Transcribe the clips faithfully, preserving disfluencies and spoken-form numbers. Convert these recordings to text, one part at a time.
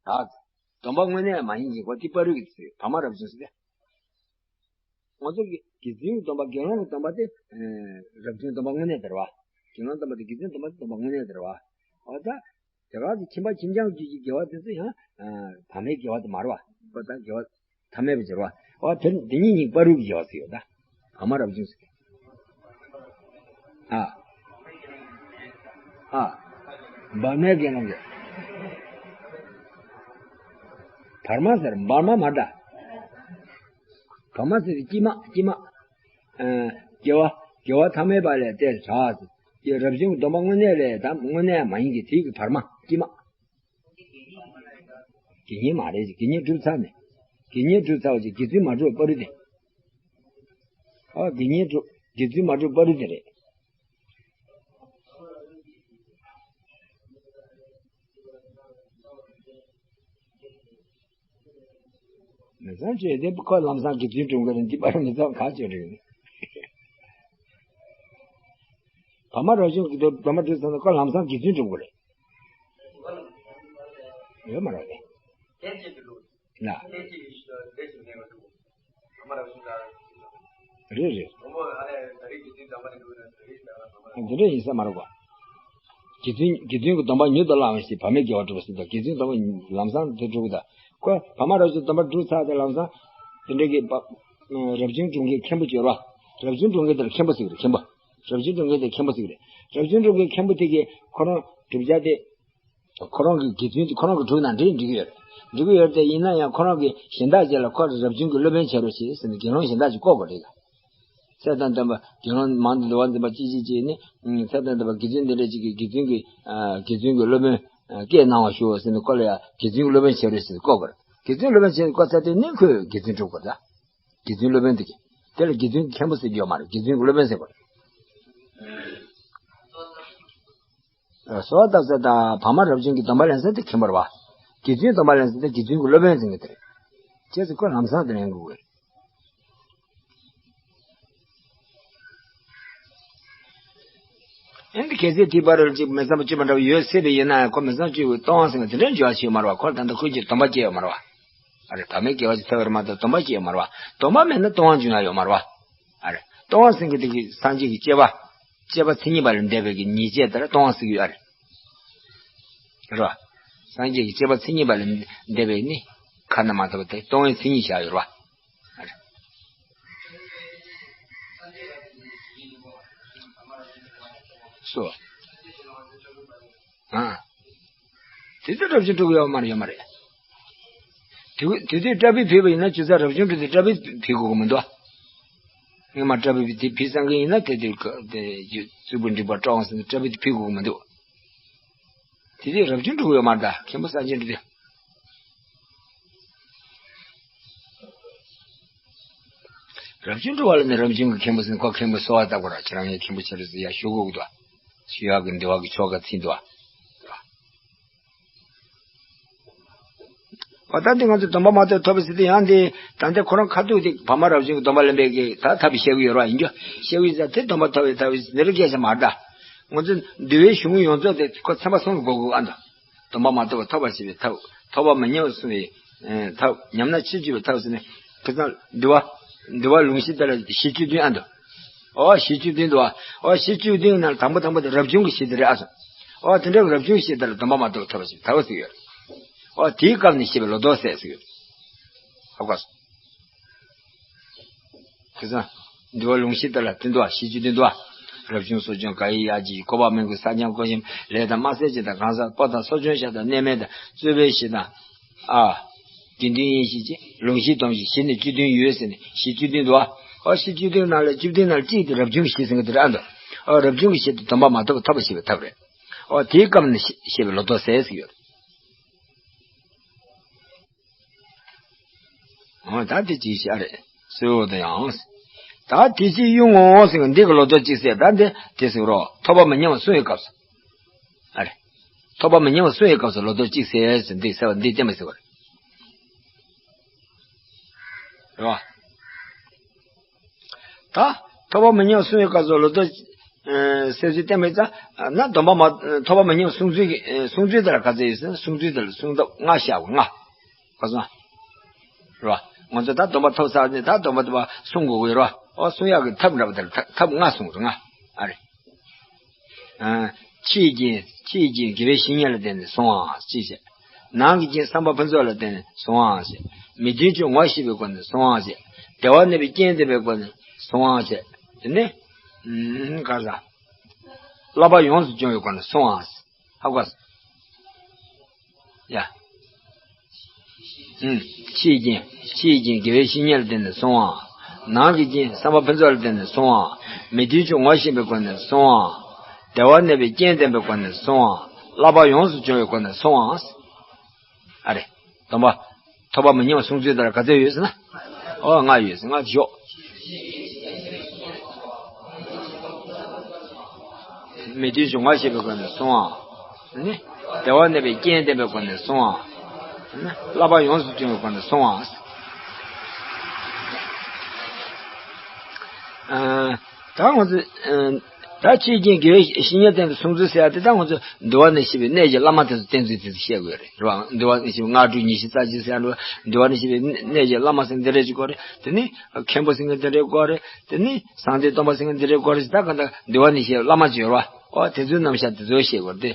ད་སྡོམ་པ་དངོས་གནས་མ་ཡིན་གྱི་གོ་དེ་བར་དུ་གི་ཚུལ་བར་མ་རབ་བྱུང་ཟེར་ཏེ། ང་ཚོ་གི་དགེ་འདུན་གྱི་སྡོམ་པ་དགེ་སློང་གི་སྡོམ་པ་དེ་རབ་བྱུང་སྡོམ་པ་དངོས་གནས་དེ་རེད་བ། དགེ་སློང་སྡོམ་པ་དེ་དགེ་འདུན་སྡོམ་པ་དེ་སྡོམ་པ་དངོས་གནས་དེ་རེད་བ། འོ་ད། དེ་ག་གི་ཁྱིམ་པ་ཁྱིམ་རྐྱང་རྒྱུད་ཀྱི་དགེ་བ་དེ་ཚོ་ཡང་བར་མའི་དགེ་བ་དེ་མ་རེད་བ། འོ་ད་དགེ་བ་ཐ་མལ་པའི་སྦྱོར་བ། འོ་དེ་དེ་གཉིས་གཉིས་བར་དུ་གི་དགེ་བ་ཟེར་ཡོད་ད། བར་མ་རབ་བྱུང་ཟེར། ཨ། ཨ། བར་མའི་དགེ་སློང་གི། བར་མ་ཟེར་བར་མ་མ་ད། བར་མ་ཟེར་དཀྱིལ་མ་དཀྱིལ་མ། ཨ། དགེ་བ་དགེ་བ་ཐ་མལ་པ་ལས་དེ་བྱ། དེ་རབ་བྱུང་གི་སྡོམ་པ་དངོས་གནས་ལས་དང་དངོས་གནས་མ་ཡིན་གྱི་དེའི་གི་བར་མ་དཀྱིལ་མ། དགེ་བསྙེན་མ་རེད་ཅེས་དགེ་བསྙེན་གྲུབ་ཚར་ནས། དགེ་བསྙེན་གྲུབ་ཚར་བ་ཅེས་དགེ་ཚུལ་མ་གྲུབ་པ་བར་དུ་དེ། ཨ་དགེ་བསྙེན་གྲུབ་དགེ་ཚུལ་མ་གྲུབ་པ་བར་དུ་དེ་རེད། མི་ཚང་བཅོས་དེ་ཁོ་ལམ་སང་དགེ་ཚུལ་སྒྲུབ་དགོས་རེད། འདི་པར་མི་ཚང་ག་བཅོས་རེད། བར་མ་རབ་བྱུང་གི་དོ་བར་མ་གྲུབ་ཚར་ན་ཁོ་ལམ་སང་དགེ་ཚུལ་སྒྲུབ་དགོས་རེད། ཡོད་མ་རེད། ན། རེད་རེད། འདི་འདྲ་ཡིན་ས་མ་རེད་པ། དགེ་འདུན་དགེ་འདུན་གྱི་སྡོམ་པ་མྱུར་དུ་བླང་བ་ཞེས་བར་མའི་དགེ་བ་སྒྲུབ་པ་ཟེར་དང་དགེ་འདུན་སྡོམ་པ་ལམ་སང་དུ་སྒྲུབ་དང་། ཁོ་བར་མ་རབ་བྱུང་སྡོམ་པ་སྒྲུབ་ཚར་ཏེ་ལམ་སང་དེ་འདྲ་གི་པ། རབ་བྱུང་སྒྲུབ་མཁན་མཁན་པོ་སྦྱོར་བ། རབ་བྱུང་སྒྲུབ་མཁན་དེ་ལ་མཁན་པོ་ཟེར་གི་རེད། མཁན་པོ། རབ་བྱུང་སྒྲུབ་མཁན་དེ་མཁན་པོ་ཟེར་གི་རེད། རབ་བྱུང་སྒྲུབ་མཁན་མཁན་པོ་དེ་གིས་ཁོ་རང་བསྒྲུབ་བྱ་དེ། ཁོ་རང་གི་དགེ་ཚུལ་དེ་ཁོ་རང་གི་དྲུང་ན་འདྲེས་འགྲིག་གི་ཡོད་རེད། འགྲིག་གི་ཡོད་རེད་དེ། ཡིན་ན་ཡང་ཁོ་རང་གི་གཞན་དག་ཅིག་ལ་ཁོ་རང་རབ་བྱུང་གི་སློབ་དཔོན་བྱེད་རོགས་བྱེད་ཟེར་ནས་དགེ་སློང་གཞན་དག་ཅིག་བསྐོ་དགོས་རེད། ཚད་དང་ལྡན་པ་དགེ་སློང་མང་དུ་འདུ་བ་འཛིན་པ་གཅིག་གཅིག་གཅིག་ནི། ཚད་དང་ལྡན་པ་དགེ་ཚུལ་འདི་འདྲ་ཅིག་གིས་དགེ་ཚུལ་གྱི། དགེ་ཚུལ་གྱི་སློབ་དཔོན། བསྐོས་གནང་བ་ཞུ་ཟེར་ནས་ཁོ་ལ་ཡང་དགེ་ཚུལ་གྱི་སློབ་དཔོན་བྱེད་རོགས་ཟེར་ནས་བསྐོ་དགོས་རེད། དགེ་ཚུལ་སློབ་དཔོན་བྱེད་ནས་བསྐོ་ཚར་དུས་ནི་ཁོས་དགེ་ཚུལ་སྒྲུབ་དགོས་རེད། དགེ་ཚུལ་སློབ་དཔོན་དེ་གིས། དེ་ལ་དགེ་ཚུལ་མཁན་པོ་ཟེར་གྱི་ཡོད་མ་རེད། དགེ་ཚུལ་གྱི་སློབ་དཔོན་ཟེར་དགོས་རེད། གསོལ་བ་བཏབ་ས་དང་བར་མ་རབ་བྱུང་གི་སྡོམ་པ་ལེན་ས་དེ་མཁན་པོ་རེད་བ། དགེ་ཚུལ་སྡོམ་པ་ལེན་ས་དེ་དགེ་ཚུལ་གྱི་སློབ་དཔོན་ཟེར་གྱི་དེ་རེད། བྱས་ཙང་ཁོ་ལམ་སང་དེ་ལེན་དགོས་ཀྱི་རེད། ཨེ་འདི་གལ་སྲིད་དེའི་བར་ལ་ཅིག་མི་ཚངས་པ་སྤྱོད་པ་འདྲ་བོ་ཡོད་སྲིད་པ་ཡིན་ན་ཡང་ཁོ་མི་ཚངས་སྤྱོད་པའི་ལྟུང་བ་ཟེར་ན་དེ་འདྲའི་འགྱུར་བ་ཞིག་ཡོད་མ་རེད་བ། ཁོ་ད་ལྟ་ཁོ་གྱིས་སྡོམ་པ་བཅད་ཡོད་མ་རེད་བ། ཨ་རེ་བར་མའི་དགེ་བ་ཞིག་ཐོབ་ཡོད་མ་གཏོགས་སྡོམ་པ་བཅད་ཡོད་མ་རེད་བ། སྡོམ་པ་མེད་ན་ལྟུང་བ་འབྱུང་ཡ་ཡོད་མ་རེད་བ། ཨ་རེ། ལྟུང་བ་ཟེར་མཁན་དེ་གི་སངས་རྒྱས་ཀྱི་བཅས་པ། བཅས་པ་མཚན་ཉིད་པ་ལས་འདས་པའི་གི་ཉེས་བྱས་དེ་ལ་ལྟུང་བ་ཟེར་གྱི་ཡོད་རེད། རེད་བ། སངས་རྒྱས་ཀྱི་བཅས་པ་མཚན་ཉིད་པ་ལས་འདས་པའི་ནི། ཁ་ན་མ་ཐོ་བ་དེ་ལྟུང་བའི་མཚན་ཉིད་བཞག་ཡོད་རེད་བ། ཨ་རེ། སོ། ཨ། དེ་ཚོ་རབ་བྱུང་སྒྲུབ་ཡོད་མ་རེད། ཡོད་མ་རེད། དེ་དེ་དུས་སྐྲ་ཕུད་ཕུད་པ་ཡིན་ན་ཆུ་ཚ་རབ་བྱུང་སྒྲུབ་དུས་སྐྲ་ཕུད་ཕུད་དགོས་ཀྱི་མི་འདུག་སྔོན་མ་སྐྲ་ཕུད་དེ་ཕུད་བསམ་གྱི་ཡིན་ན་དེ་དུས་ཀ་དེ་རྩུབ་པོ་འགྲིག་པ་སྐྲག་འོང་ཟེར་ནས་སྐྲ་ཕུད་དེ་ཕུད་དགོས་ཀྱི་མི་འདུག་དེ་དུས་རབ་བྱུང་སྒྲུབ་ཡོད་མ་རེད། ད་མཁན་པོ་སངས་རྒྱས་འགྲུབ་དུས། རབ་བྱུང་སྒྲུབ་པ་ལ་ནི་རབ་བྱུང་གི་མཁན་པོ་ཟེར་ནས་ཁོ་མཁན་པོ་གསོལ་བ་བཏབ་དགོས་ར། ཁྱེད་རང་ངའི་མཁན་པོ་བྱེད་རོགས་ཟེར་ཡ་ཞུ་དགོས་ཀྱི་འདུག་ཞུ་ཡག་གི་འདི་བ་གི་ཆོ་ག་ཚིག་འདུག་འོ་ད་འདི་ང་ཚོ་སྡོམ་པ་མ་ཐོབ་ཐོབ་པ་ཟེར་དུས་ཡང་འདི་ད་ལྟ་ཁོ་རང་ཁ་ཐུག་དེ་བར་མ་རབ་བྱུང་གི་སྡོམ་པ་ལེན་པའི་གི་ད་ཐབས་བཤད་གི་ཡོད་ར། ཡིན་རྒྱུ་བཤད་གི་ཡོད་ས་དེ་སྡོམ་པ་ཐོབ་པའི་ཐབས་འདི་རུ་སྐད་ཆ་མ་རེད། ང་ཚོ་འདུལ་བའི་གཞུང་ཡོངས་རྫོགས་དེ་ཁོ་ཚན་པ་གསུམ་གྱི་སྒོ་དགུ་ཨ་འདུག་སྡོམ་པ་མ་ཐོབ་པ་ཐོབ་པར་བྱེད་པའི་ཐབས། ཐོབ་པ་མི་ཉམས་པར་སྲུང་བའི་ཐབས། ཉམས་ན་ཕྱིར་བཅོས་པའི་ཐབས་ཟེར་ནས་ཁ་སང་འདུལ་བ། འདུལ་བ་ལུང་གཞི་དེ་ལ་གཞི་བཅུ་བདུན་ཨ་འདུག་འོ་གཞི་བཅུ་བདུན་འདུག་བ། འོ་གཞི་བཅུ་བདུན་ནང་དང་པོ་དང་པོ་དེ་རབ་བྱུང་གི་གཞི་དེ་རེད་ཨ་སོ། འོ་དེ་འདྲ་རབ་བྱུང་གི་གཞི་དེ་ལ་སྡོམ་པ་མ་ཐོབ་པ་ཐོབ་པར་བྱེད་པའི་ཐབས་ཟེར་ཡོད། འོ་དེའི་སྐབས་ནས་བཤད་པའི་ལོ་ཏོག་ཟེར་ཟེར་ཡོད། ཧ་གོ་སོང་། ཁ་སང་། འདུལ་བ་ལུང་གཞི་དེ་ལ་བསྟན་འདུག་བ། གཞི་བཅུ་བདུན་འདུག་བ། རབ་བྱུང་གསོ་སྦྱོང་དགའ་བའི་ཡར་རྒྱས་ཀྱི་གོ་འཕང་སྨོན་ལམ་གྱི་གསང་རྐྱང་བསྐོར་ཞིང་ལས་དང་དམར་གསལ་བྱེད་དང་གང་ཟག་པོ་དང་གསོ་སྦྱོང་བཤགས་དང་གནས་མལ་དང་རྩོད་པའི་གཞི་དང་། ཨ། དགེ་འདུན་ཡེ་ཤེས་ཀྱི་ལུང་གཞི་སྡོམ་ཞིང་གཞི་ནི་བཅུ་བདུན་ཡོད་ཟེར་ནས་གཞི་བཅུ་བདུན་འདུག་བ། ཨོ་གཞི་བཅུ་བདུན་ནང་ལ་བཅུ་བདུན་ནང་གཅིག་དེ་རབ་བྱུང་གི་གཞི་ཟེར་གྱི་དེ་རེད་ཨ་འདུག་ཨོ་རབ་བྱུང་གི་གཞི་དེ་སྡོམ་པ་མ་ཐོབ་པ་ཐོབ་པར་བྱེད་པའི་ཐབས་རེད། ཨོ་དེའི་སྐབས་ནས་བཤད་པའི་ལོ་ཏོག་ཟེར་ཟེར་ཡོད། འོ་ད་དེ་ཅིག་བྱ་རེད། གསོལ་བ་དང་ཡང་། ད་དེ་ཅིག་གཡུང་ངོ་ཟེར་གི་འདི་གི་ལོ་ཏོག་ཅིག་ཟེར། ད་འདི་དེ་ཟེར་རོ། ཐོབ་པ་མི་ཉམས་པ་སྲུང་བའི་སྐབས་སུ། ཨ་རེ། ཐོབ་པ་མི་ཉམས་པ་སྲུང་བའི་སྐབས་སུ་ལོ་ཏོག་ཅིག་ཟེར་ཟེར་འདི་ཟེར་བ་འདི་བསྟན་པ་ཟེར་བ་རེད། རེད་བ། ད་ཐོབ་པ་མི་ཉམས་པ་སྲུང་བའི་སྐབས་སུ་ལོ་ཏོག་ཨ་ཟེར་ཚུལ་བསྟན་པའི་ཙ་ན་སྡོམ་པ་མ་ཐོབ་པ་མི་ཉམས་སྲུང་ཚུལ་གྱི་ཨ་སྲུང་ཚུལ་དེ་ལ་ག་ཚོད་ཡོད་ཟེར་ན། སྲུང་ཚུལ་དེ་ལ་སྲུང་ཐབས་ལྔ་བཤད་པ་ལྔ། ག་སོང་། རེད་བ། ང་ཚོ་ད་སྡོམ་པ་ཐོབ་ཚར་ནས་ད་སྡོམ་པ་དེ་བ་སྲུང་དགོས་ཀྱི་རེད་བ། ཨོ་སྲུང་ཡག་གི་ཐབས་འདྲ་པོ་དེ་ལ་ཐབས་ལྔ་གསུངས་རེད། ལྔ་ཨ་རེད། ཨ་ཕྱིའི་རྐྱེན་ཕྱིའི་རྐྱེན་དགེ་བའི་བཤེས་གཉེན་ལ་བརྟེན་ནས་སྲུང་བ་ཅེས་བཤད། ནང་གི་རྐྱེན་བསམ་པ་ཕུན་ཚོགས་ལ་བརྟེན་ནས་སྲུང་བ་ཞེས། མི་མཐུན་ཕྱོགས་ངོ་ཤེས་པའི་སྒོ་ནས་སྲུང་བ་ཞེས། བདེ་བ་གནས་པའི་རྐྱེན་ལྡན་པའི་སྒོ་ནས་སྲུང་བ་ཞེས། དེ་ནས་ཨུམ་ག་ས། བསླབ་པ་ཡོངས་སུ་སྦྱོང་བའི་སྒོ་ནས་སྲུང་བ། ཧ་གོ་སོང་། ཡ། ཨུམ། ཕྱིའི་རྐྱེན། ཕྱིའི་རྐྱེན་དགེ་བའི་བཤེས་གཉེན་ལ་བརྟེན་ནས་སྲུང་བ། ནང་གི་རྐྱེན་བསམ་པ་ཕུན་ཚོགས་ལ་བརྟེན་ནས་སྲུང་བ། མི་མཐུན་ཕྱོགས་ངོ་ཤེས་པའི་སྒོ་ནས་སྲུང་བ། བདེ་བ་གནས་པའི་རྐྱེན་ལྡན་པའི་སྒོ་ནས་སྲུང་བ། བསླབ་པ་ཡོངས་སུ་སྦྱོང་བའི་སྒོ་ནས་སྲུང་བ། ཨ་རེ། སྡོམ་པ། ཐོབ་པ་མི་ཉམས་སྲུང་ཚུལ་ལྟར་ག་ཚོད་ཡོད་ཟེར་ན། ཨོ་ལྔ་ཡོད་ཟེར། ལྔ་ཞོག་མི་མཐུན་ཕྱོགས་ངོ་ཤེས་པའི་སྒོ་ནས་སྲུང་བ། ནི། བདེ་བ་གནས་པའི་རྐྱེན་ལྡན་པའི་སྒོ་ནས་སྲུང་བ། ནི། བསླབ་པ་ཡོངས་སུ་སྦྱོང་བའི་སྒོ་ནས་སྲུང་བ། ཨ། ད་ང་ཚོ་ཨ་ད་ཕྱིའི་རྐྱེན་དགེ་བའི་བཤེས་གཉེན་བསྟེན་པའི་སྲུང་ཚུལ་ཟེར་ཡ་དེ་ད་ང་ཚོ་འདུལ་བ་ནས་བཤད་པའི་གནས་ཀྱི་བླ་མ་དེ་ཚོ་བསྟེན་ཚུལ་དེ་ཚོ་བཤད་དགོས་རེད། རེད་བ། འདུལ་བ་ནས་བཤད་པའི་སྔགས་དྲུག་ཉི་ཤུ་རྩ་གཅིག་ཟེར་ཡ་འདུལ་བ་ནས་བཤད་པའི་གནས་ཀྱི་བླ་མ་ཟེར་འདི་འདྲས་ཅིག་དགོས་རེད། དེ་ནི་མཁན་པོ་ཟེར་མཁན་འདི་འདྲས་དགོས་རེད། དེ་ནི་གསང་བདེ་སྟོན་པ་ཟེར་མཁན་འདི་འདྲས་དགོས་རེད། ད་ག་འདྲ་འདུལ་བ་ནས་བཤད་པའི་བླ་མ་ཅིག་ཡོད་རེད་བ། ཨོ་དེ་ཚོའི་རྣམ་གཞག་དེ་ཚོ་བཤད་དགོས་རེད་དེ།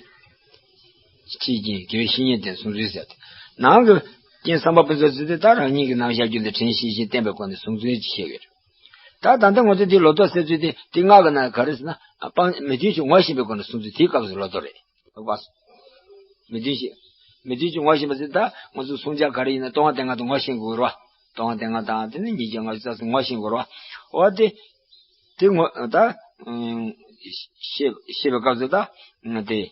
ཕྱིའི་རྐྱེན་དགེ་བའི་བཤེས་གཉེན་བསྟེན་སྲུང་ཚུལ་ཟེར་ཏེ། ནང་གི་རྐྱེན་བསམ་པ་ཕུན་ཚོགས་ཚུལ་དེ་ད་རང་ཉིད་ཀྱི་རྣམ་གཞག་རྒྱུད་ལ་དྲན་ཤེས་བཞིན་བསྟེན་པའི་སྒོ་ནས་སྲུང་ཚུལ་ཅིག་བཤད་ཡོད་རེད། ད་ད་ལྟ་ང་ཚོས་འདི་ལོ་ཏོག་ཟེར་ཚུལ་དེ་དེ་ལྔ་གི་ནང་ག་རེ་ཟེར་ན། སྤང་མི་མཐུན་ཕྱོགས་ངོ་ཤེས་པའི་སྒོ་ནས་སྲུང་ཚུལ་དེའི་སྐབས་སུ་ལོ་ཏོག་རེད། ལོ་ཏོག་མི་མཐུན་ཕྱོགས་མི་མཐུན་ཕྱོགས་ངོ་ཤེས་པ་ཟེར་ད་ང་ཚོ་སྲུང་བྱ་ག་རེ་ཡིན་ན་སྟོང་པ་སྡེ་ལྔ་དེ་ངོ་ཤེས་དགོས་རེད་བ། སྟོང་པ་སྡེ་ལྔ་དང་དེ་ནི་ཉིས་བརྒྱ་ལྔ་བཅུ་རྩ་གསུམ་ངོ་ཤེས་དགོས་རེད་བ། འོ་དེ། དེ་ངོ་ད། ཤེས་ཤེས་པའི་སྐབས་སུ་ད། དེ།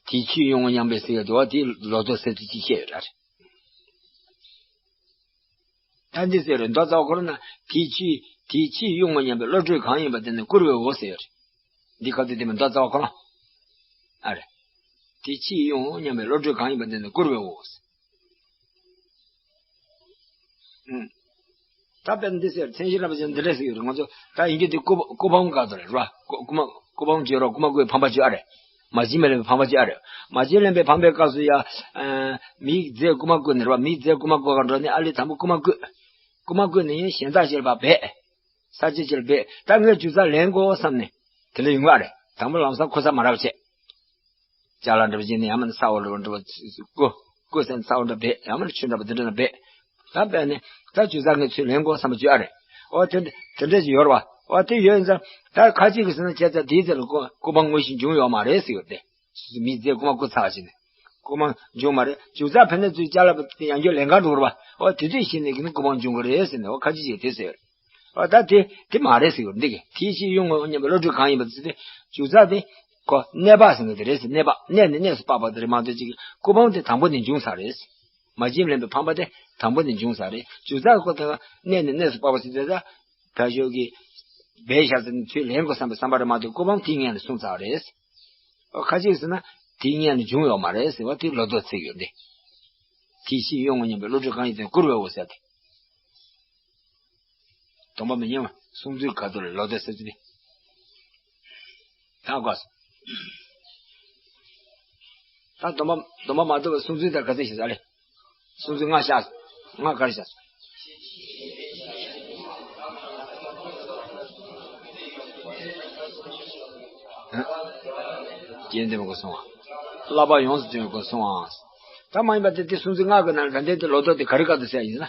དེའི་ཆོས་དབྱུང་ངོ་སྙམ་པའི་ཟེར་ཡ་དེ་བ་དེ་ལོ་ཏོག་ཟེར་ཚུལ་གཅིག་བཤད་ཡོད་ར་རེད། ད་འདི་ཟེར་རེད། མདོ་རྩ་བ་ཁོ་རང་ན་དེའི་ཆོས་དེའི་ཆོས་དབྱུང་ངོ་སྙམ་པའི་བློ་གྲོས་གང་ཡིན་པ་དེ་ནི་བསྐུར་བའོ་ཟེར་ཡོད་རེད། འདི་ག་དུས་དེ་མི་མདོ་རྩ་བ་ཁོ་རང་། ཨ་རེད། དེའི་ཆོས་དབྱུང་ངོ་སྙམ་པའི་བློ་གྲོས་གང་ཡིན་པ་དེ་ནི་བསྐུར་བའོ་ཟེར། ཨུམ། ད་དཔེར་ན་འདི་ཟེར། མཚན་གཞི་བསླབ་པ་ཅན་འདི་འདྲ་ཟེར་གྱི་རེད། ང་ཚོ་ད་ཡིན་རྒྱུ་དེ་ཀུ་ཀུ་ཕམ་སྐབས་དེ་རེད་བ། ཀུ་ཀུ་མ་ཀུ་ཕམ་བརྗོད་རོགས། ཀུ་མ་ཀུའི་ཕམ་པ་བརྗོད་ཨ་རེད། མ་བྱིན་པས་ལེན་པའི་ཕམ་པ་བརྗོད་ཨ་རེད། མ་བྱིན་ལེན་པའི་ཕམ་པའི་སྐབས་སུ་ཡ། ཨ། མིའི་རྫས་ཀུ་མ་ཀུ་ནི་རེད་བ། མིའི་རྫས་ཀུ་མ་ཀུ་ག་འགྲོ་ནི་ཨ་ལི་དང་པོ་ཀུ་མ་ཀུ། ཀུ་མ་ཀུ་ནི་གཞན་དག་ཅིག་ལ་འབད། ས་བཅད་ཅིག་ལ་འབད། ད་ངས་རྒྱུ་རྩ་ལེན་དགོས་བསམ་ནས་དེ་འདྲ་ཡོང་གི་ཨ་རེད། དང་པོ་ལམ་སང་ཁོ་ས་མ་རག་བྱས། ཅ་ལག་འདྲ་པོ་ཅིག་ནི་ཡང་མིན་ན་ས་འོག་འདྲ་པོ་འདྲ་པོ་བརྐོ། བརྐོ་ཟེར་ན་ས་འོག་འདྲ་འབད། ཡང་མིན་ན་ཆུ་འདྲ་པོ་འདི་འདྲ་ན་འབད། ད་འབད་ནས་ད་རྒྱུ་རྩ་ངས་ཚུར་ལེན་དགོས་བསམ་པ་བརྗོད་ཨ་རེད། ཨོ་དེ་དེ་འདྲ་ཅིག་ཡོད་རེད་བ། ཨོ་དེ་ཡོད་ཡིན་ཙང་ད་ཁ་ཅིག་གིས་ཟེར་ན་བྱས་ཙང་དེའི་རྩ་ལ་ཀུ་ཀུ་ཕམ་དངོས་གཞི་འབྱུང་ཡོད་མ་རེད་ཟེར་ཡོད་དེ། མིའི་རྫས་ཀུ་མ་ཀུ་ཚར་བྱས་ནས་ཀུ་ཕམ་འབྱུང་མ་རེད། རྒྱུ་རྩ་ཕན་ཚུན་ཅ་ལག་ཡང་བསྐྱར་ལེན་ག་འགྲོ་རེད་བ། ཨོ་དེ་དུས་ཤེས་ནས་ཀུ་ཕམ་འབྱུང་གི་རེད་ཟེར་ནས་ཨོ་ཁ་ཅིག་ཅིག་དེ་ཟེར་ཡོད་རེད། ཨ་ད་དེ་དེ་མ་རེད་ཟེར་གྱི་འདུག་གི། དེའི་ཕྱིར་དབྱུང་ངོ་སྙམ་པའི་བློ་གྲོས་གང་ཡིན་པ་ཟེར་ཏེ། རྒྱུ་རྩ་དེ་ཁོ་གནས་པ་ཟེར་གྱི་དེ་རེད་ཟེར། གནས་པ་གནས་ནས་གནས་སུ་དཔག་པ་དེ་རེད་མ་གཏོགས་ཅིག་ཀུ་ཕམ་དེ་དང་པོ་ནས་འབྱུང་ས་རེད། མ་བྱིན་ལེན་པའི་ཕམ་པ་དེ་དང་པོ་ནས་འབྱུང་ས་རེད། རྒྱུ་རྩ་ཁོ་དེ་གནས་ནས་གནས་སུ་དཔག་པ་ཟེར་ཏེ་ད། ཕ་ཤོག་གི་འབད་བཞག་ཟེར་ནས་ཚུར་ལེན་དགོས་བསམ་པའི་བསམ་པ་རེད་མ་གཏོགས་ཀུ་ཕམ་དེའི་སྔོན་ནས་སོང་ཚར་རེད། ཨོ་ཁ་ཅིག་ཟེར་ན་དེའི་སྔོན་ནས་འབྱུང་ཡོད་མ་རེད་ཟེར་བ་དེ་ལོ་ཏོག་ཚིག་ཡོད་འདི། དེའི་ཕྱིར་དབྱུང་ངོ་སྙམ་པའི་བློ་གྲོས་གང་ཡིན་དེ་བསྐུར་བའོ་ཟེར་ཏེ། སྡོམ་པ་མི་ཉམས་སྲུང་ཚུལ་ག་དུ་ལ་ལོ་ཏོག་ཟེར་ཚུལ་དེ། ད་གོ་སོང་། ད་སྡོམ་པ་སྡོམ་པ་མ་ཐོབ་པའི་སྲུང་ཚུལ་དེ་ག་ཚོད་བཤད་ས་རེད། སྲུང་ཚུལ་ལྔ་བཤད་སོང་། ལྔ་ག་རེ་བཤད་སོང་། ཨ། རྐྱེན་ལྡན་པའི་སྒོ་སྲུང་བ། བསླབ་པ་ཡོངས་སུ་སྦྱོང་བའི་སྒོ་སྲུང་བ། ད་མ་ཡིན་པ་དེ་དེ་སྲུང་ཚུལ་ལྔ་གི་ནང་ལ་ད་ལྟའི་དེ་ལོ་ཏོག་དེ་ག་རེ་སྐབས་སུ་ཟེར་ཡིན་ན།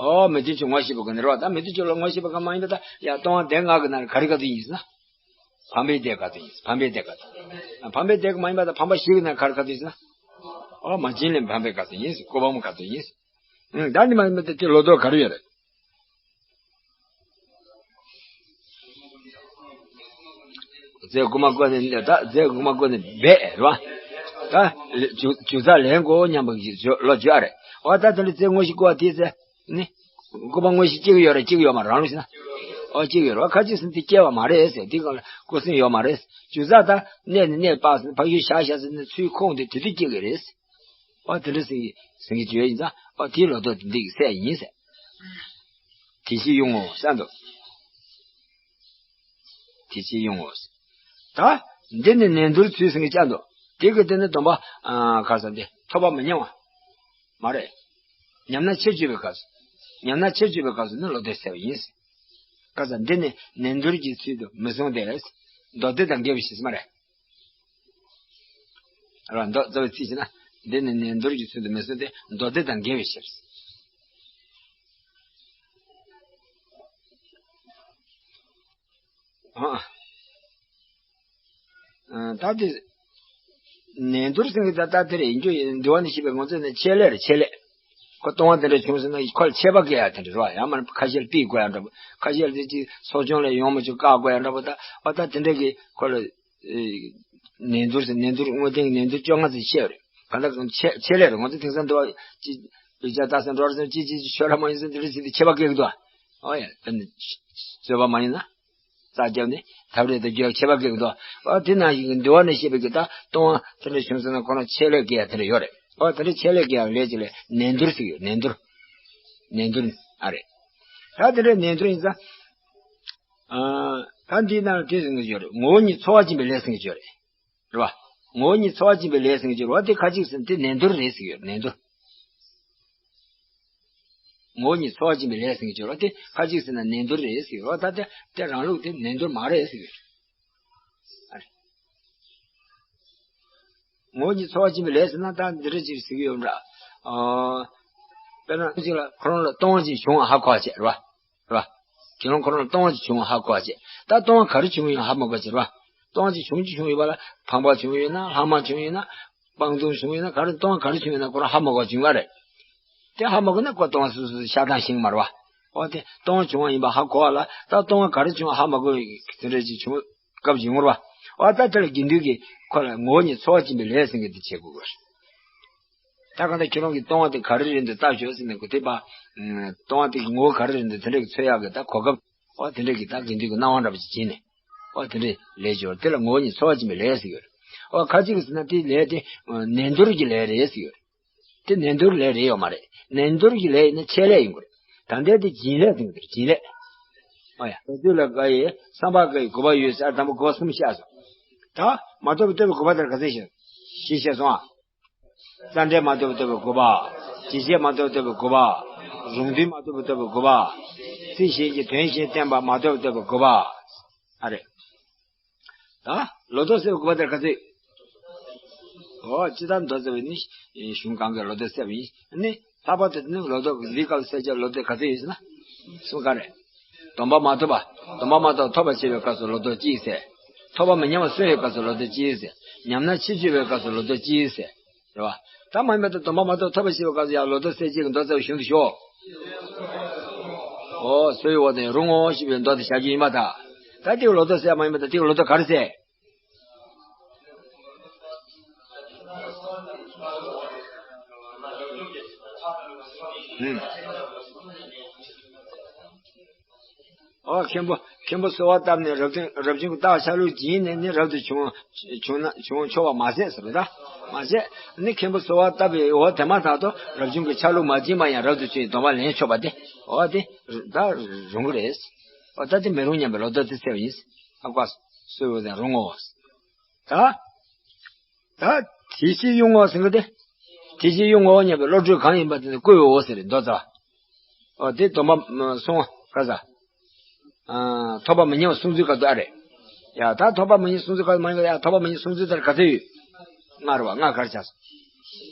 ཨོ་མི་མཐུན་ཕྱོགས་ངོ་ཤེས་པའི་སྒོ་ནས་རེད་བ། ད་མི་མཐུན་ཕྱོགས་ལ་ངོ་ཤེས་པ་ག་མ་ཡིན་པ་ད་ཡ་སྟོང་པ་སྡེ་ལྔ་གི་ནང་ལ་ག་རེ་སྐབས་སུ་ཡིན་ཟེར་ན། ཕམ་པའི་སྡེ་ག་ཚོད་ཡིན། ཕམ་པའི་སྡེ་ག་ཚོད། ཕམ་པའི་སྡེ་ག་མ་ཡིན་པ་དང་ཕམ་པ་བཞི་གི་ནང་ག་རེ་ག་ཚོད་ཡིན་ཟེར་ན། ཨོ་མ་བྱིན་ལེན་ཕམ་པའི་ག་ཚོད་ཡིན་ཟེར། ཀུ་ཕམ་ག་ཚོད་ཡིན་ཟེར། ཨང་། ད་ནི་མ་ཡིན་པ་དེ་ལོ་ཏོག་ག་རེ་ཡོད་རེད། རྫས་ཀུ་མ་ཀུ་ནི་ད་རྫས་ཀུ་མ་ཀུ་ནི་འབད་རེད་བ། ད་རྒྱུ་རྒྱུ་རྩ་ལེན་དགོས་སྙམ་པ་གི་ལོ་རྒྱུ་ཨ་རེད། ཨོ་ད་དེ་ལ་རྫས་དངོས་གཞི་བསྐུར་བ་དེ་ཚེ། ནི། ཀུ་ཕམ་དངོས་གཞི་གཅིག་ཡོད་རེད་གཅིག་ཡོད་མ་རེད་ལབ་ན། ཨོ་གཅིག་ཡོད་རེད་བ། ཁ་ཅིག་ཟེར་ན་དེ་སྐྱེ་བ་མ་རེད་ཟེར། དེ་གང་ལ་སྐུ་སྲུང་ཡོད་མ་རེད། རྒྱུ་རྩ་ད་གནས་ནས་གནས་སྤགས་ཟེར་ན་ཕ་ཡུལ་བཞག་བཞག་ཟེར་ན་ཚུར་ཁོང་དེ་དེ་དུས་སྐྱེ་གི་རེད། ཨོ་དེ་འདྲ་ཟེར་གི་ཟེར་གི་བརྗོད་ཡིན་ཙང་ཨོ་དེའི་ལོ་ཏོག་དེ་འདི་གི་ཟེར་ཡིན་ཟེར། དེ་བཞིན་དབྱུང་ངོ་བསམ་དུ། དེ་ཕྱིར་དབྱུང་ངོ་། ད་འདི་ནི་ནན་ཏུར་ཚུལ་ཟིན་གྱི་ཅན་དུ། དེ་གི་དེ་ནི་སྡོམ་པ་ཨ་ག་ས་འདི་ཐོབ་པ་མི་ཉམས་པ། མ་རེད། ཉམས་ན་ཕྱིར་བཅོས་པའི་སྐབས་སུ། ཉམས་ན་ཕྱིར་བཅོས་པའི་སྐབས་སུ་ནི་ལོག་ལྟས་སེལ་བ་ཡིན། སྐབས་སུ་འདི་ནི་ནན་ཏུར་གྱི་ཚུལ་དུ་མི་གསུངས་ཏེ། མདོ་སྡེ་དང་འགལ་བའི་ཕྱིར་མ་རེད། རང་མདོ་རྩ་བའི་ཚིག་བྱས་ན། འདི་ནི་ནན་ཏུར་གྱི་ཚུལ་དུ་མི་གསུངས་ཏེ་མདོ་སྡེ་དང་འགལ་བའི་ཕྱིར། ཨ། ཨ། ད་དེ། ནན་ཏུར་ཟེར་གྱི་ད་ལྟ་དེ་རེད་ཡིན་རྒྱུ་ཡིན། འདི་བ་ནི་ཤེས་པའི་ངོ་ཚ་ནི་ཆད་ལས་རེད། ཆད་ལས། ཁོ་ལྟུང་བ་དེ་འདྲ་བྱུང་ཟེར་ན་ཁོ་ལ་ཆད་པ་བཀལ་ཡ་དེ་འདྲ་རེད་བ། ཡང་མིན་ན་ཁ་ཤས་ལ་ཕུད་དགོས་ཡ་འདྲ་པོ། ཁ་ཤས་ལ་དེ་ཅིག་སྲོག་སྐྱོང་ལས་ཡོང་མི་ཆོག་བཀག་དགོས་ཡ་འདྲ་པོ། ད་འོ་ད་དེ་འདྲ་གི་ཁོ་ལ། ཨེ། ནན་ཏུར་ཟེར། ནན་ཏུར་དངོས་བསྟན་ནན་ཏུར་བཅོ་ལྔ་ཙམ་བཤད་པ་རེད། གང་ལྟར་ཆད་ཆད་ལས་རེད། ང་ཚོ་དེང་སང་འདི་བ་ཅི་ལུས་ཅག་ལྟ་ས་འགྲོ་ར་སོང་ཅི་ཅི་ཅི་ཆོད་ར་མ་ཡིན་ཟེར་འདི་འདྲ་ཟེར་ཏེ་ཆད་པ་བཀལ་གི་འདུག་ཨོ་ཡ། ད་ནི་རྩོད་པ་མ་ཡིན་ན། རྩ་རྒྱབ་ནས་ཐབས་རེ་དང་རྒྱུ་ཆད་པ་བཀལ་གི་འདུག་ཨོ་དེ་ནང་བཞིན་གྱི་འདི་བ་ནས་བཤད་པའི་གི་ད་ལྟུང་བ་དེ་འདྲ་བྱུང་སོང་ན་ཁོ་རང་ཆད་ལས་བཀལ་ཡ་དེ་འདྲ་ཡོད་རེད། ཨོ་དེ་འདྲ་ཆད་ལས་བཀལ་ཡ་ལས་ཀྱི་ལས་ནན་ཏུར་ཟེར་གི་ཡོད། ནན་ཏུར། ནན་ཏུར་ཨ་རེད། ད་དེ་འདྲ་ནན་ཏུར་ཡིན་ཙང་། ཨ། ད་འདིའི་ནང་ལ་དེ་ཟེར་གྱི་ཡོད་རེད། ངོ་བོ་ཉིད་ཚོར་བ་སྦྱིན་པའི་ལས་ཟེར་གྱི་ཡོད་རེད། རེད་བ། ངོ་བོ་ཉིད་ཚོར་བ་སྦྱིན་པའི་ལས་ཟེར་གྱི་ཡོད་རེད་བ། དེ་ཁ་ཅིག་ཟེར་ན་དེ་ནན་ཏུར་རེད་ཟེར་གྱི་ཡོད་རེད། ནན་ཏུར། ངོ་བོ་ཉིད་ཚོར་བ་སྦྱིན་པའི་ལས་ཟེར་གྱི་ཡོད་རེད་བ། དེ་ཁ་ཅིག་ཟེར་ན་ནན་ཏུར་རེད་ཟེར་གྱི་ཡོད་རེད་བ། ད་དེ་དེ་རང་ལུགས་དེ་ནན་ཏུར་མ་རེད་ཟེར་གྱི་ཡོད་རེད། ཨ་རེད། ངོ་བོ་ཉིད་ཚོར་བ་སྦྱིན་པའི་ལས་ཟེར་ན་ད་འདི་འདྲ་ཅིག་ཟེར་གྱི་ཡོད་འདྲ། ཨ། དཔེར་ན་གཅིག་ལ་ཁོ་རང་ལ་ལྟུང་བ་ཅིག་བྱུང་བ་ཧ་གོ་བྱས་རེད་བ། རེད་བ། དེ་རིང་ཁོ་རང་ལ་ལྟུང་བ་ཅིག་བྱུང་བ་ཧ་གོ་བ་བྱས། ད་ལྟུང་བ་ག་རེ་བྱུང་ཡོད་ཧ་མ་གོ་བ་བྱས་རེད་བ། ལྟུང་བ་ཅིག་བྱུང་ཅིག་བྱུང་ཡོད་པ་ལ་ཕངས་པ་བྱུང་ཡོད་ན་ལྷག་མ་བྱུང་ཡོད་ན། སྤང་ལྟུང་བྱུང་ཡོད་ན་ག་རེ་ལྟུང་བ་ག་རེ་བྱུང་ཡོད་ན་ཁོ་རང་ཧ་མ་གོ་བ་བྱུང་བ་རེད། དེ་ཧ་མ་གོ་ན་ཁོ་ལྟུང་བ་སོ་སོ་སོ་ཤ་སྟག་ཤིང་མ་རེད་བ། འོ་དེ་ལྟུང་བ་བྱུང་བ་ཡིན་པ་ཧ་གོ་བ་ལ་ད་ལྟུང་བ་ག་རེ་བྱུང་བ་ཧ་མ་གོ་བའི་དེ་འདྲ་ཅིག་བྱུང་སྐབས་ཅིག་ཡོང་རེད་བ། འོ་ད་དེ་ལ་དགེ་འདུན་གྱིས་ཁོ་ལ་ངོ་བོ་ཉིད་ཚོར་བ་སྦྱིན་པའི་ལས་ཟེར་མཁན་དེ་བྱེད་དགོས་པ་རེད། ད་གང་ལྟར་ཁྱེད་རང་གིས་ལྟུང་བ་དེ་ག་རེ་རེད་འདུག་བལྟ་ཤོག་ཟེར་ནས་གོ་དེ་པ། ལྟུང་བ་དེ་གི་ངོ་བོ་ག་རེ་རེད་འདུག་དེ་འདྲ་གི་འཚོལ་ཡག་གི་ད་གོ་སྐབས། ཨོ་དེ་འདྲ་གི་ད་དགེ་འདུན་གྱི་གནང་བ་འདྲ་པོ་ཅིག་བྱིན་ནས། ཨོ་དེ་འདྲའི་ལས་སྦྱོར་དེ་ལ་ངོ་བོ་ཉིད་ཚོར་བ་སྦྱིན་པའི་ལས་ཟེར་གྱི་ཡོད་རེད། ཨོ་ཁ་ཅིག་གིས་ཟེར་ན་དེའི་ལས་དེ་ནན་ཏུར་གྱི་ལས་རེད་ཟེར་གྱི་ཡོད་རེད། དེ་ནན་ཏུར་ལས་རེད་ཡོད་མ་རེད། ནན་ཏུར་གྱི་ལས་ཡིན་ན་ཆད་ལས་ཡིན་དགོས་རེད། ད་ལྟའི་དེ་སྦྱིན་ལས་ཟེར་གྱི་རེད། སྦྱིན་ལས། ཨོ་ཡ། དེ་དུས་ལ་དགའ་ཡི་བསམ་པ་དགའ་ཡི་དགོས་པ་ཡོད་ཟེར་དང་པོ་དགོས་པ་གསུམ་བཤད་སོང་། ད་མ་ཐོབ་པའི་ལྟོས་པའི་དགོས་པ་དེར་ག་ཚོད་བཤད་བཤད་བཤད་སོང་ཨ། རྩ་འབྲས་མ་ཐོབ་པའི་ལྟོས་པའི་དགོས་པ། ཇི་སྲིད་མ་ཐོབ་ལྟོས་པའི་དགོས་པ། རུང་དུས་མ་ཐོབ་པའི་ལྟོས་པའི་དགོས་པ། ཚིག་གཞན་གྱི་དོན་གཞན་བསྟན་པ་མ་ཐོབ་པའི་ལྟོས་པའི་དགོས་པ། ཨ་རེད། ད་ལོ་ཐོག་སེལ་བའི་དགོས་པ་དེར་ག་ཚོད། ཨོ་ཇི་ལྟར་མདོ་རྩ་བའི་ནི་གཞུང་གང་གིས་ལོ་ཐོག་སེལ་བ་ཡིན་ནི། ལྷག་པར་དུ་ནི་ལོ་ཐོག་འདི་སྐབས་སེལ་ཆ་ལོ་ཐོག་ག་ཚོད་ཡོད་ཟེར་ན། གསུམ་ག་རེ། སྡོམ་པ་མ་ཐོབ་པ། སྡོམ་པ་མ་ཐོབ་ཐོབ་པར་བྱེད་པའི་སྐབས་སུ་ལོ་ཐོག་གཅིག་སེལ། ཐོབ་པ་མི་ཉམས་པ་གསོ་བའི་སྐབས་སུ་ལོ་ཐོག་གཅིག་སེལ། ཉམས་ན་ཕྱིར་བཅོས་པའི་སྐབས་སུ་ལོ་ཐོག་གཅིག་སེལ། རེད་བ། ད་མ་ཡིན་པ་དང་སྡོམ་པ་མ་ཐོབ་ཐོབ་པར་བྱེད་པའི་སྐབས་སུ་ཡང་ལོ་ཐོག་སེལ་གཅིག་གི་མདོ་རྩ་བའི་གཞུང་དུ་ཞོག་ཨོ་གསོ་བའི་འོག་ཏུ་རུང་ངོ་ཞེས་པའི་མདོ་དེ་བཞག་རྒྱུ་ཡིན་པ་དང་། ད་དེ་ལོ་ཐོག་སེལ་མ་ཡིན་པ་དང་དེ་ལོ་ཐོག་ག་རེ་སེལ། ཨོ་མཁན་པོ་མཁན་པོ་གསོལ་བ་བཏབ་ནས་རབ་བྱུང་རབ་བྱུང་གི་རྟགས་ཆ་ལུགས་བྱིན་ནས་ནི་རབ་ཏུ་བྱུང་བྱུང་ན་བྱུང་ཆོག་པ་མ་ཟད་ཟེར་བ་ད། མ་ཟད་ནི་མཁན་པོ་གསོལ་བ་བཏབ་པའི་འོ་དེ་མ་ཐག་ཏུ་རབ་བྱུང་གི་ཆ་ལུགས་མ་བྱིན་པ་ཡང་རབ་ཏུ་བྱུང་བའི་སྡོམ་པ་ལེན་ཆོག་པ་དེ་འོ་དེ་ད་རུང་གི་རེད། འོ་ད་དེ་མི་རུང་སྙམ་པའི་ལོ་ཐོག་དེ་སེལ་བ་ཡིན། ཨ་ཀ་གསོལ་བ་དང་རུང་ངོ་། ད། ད་དེ་ཕྱིར་དབྱུང་ངོ་ཟེར་གི་དེ། དེ་ཕྱིར་དབྱུང་ངོ་སྙམ་པའི་བློ་གྲོས་གང་ཡིན་པ་དེ་ནི་བསྐུལ་བའོ་ཟེར་མདོ་རྩ། ཨོ་དེ་སྡོམ་པ་སྲུང་བ་ག་ས། ཨ་ཐོབ་པ་མི་ཉམས་སྲུང་ཚུལ་ག་དུ་ཨ་རེ། ཡ་ད་ཐོབ་པ་མི་ཉམས་སྲུང་ཚུལ་ག་དུ་མ་ཡིན་ག་ཡ་ཐོབ་པ་མི་ཉམས་སྲུང་ཚུལ་དེར་ག་ཚོད་ཡོད། ལྔ་རེད་བ། ལྔ་ག་རེ་ཆགས་སོང་།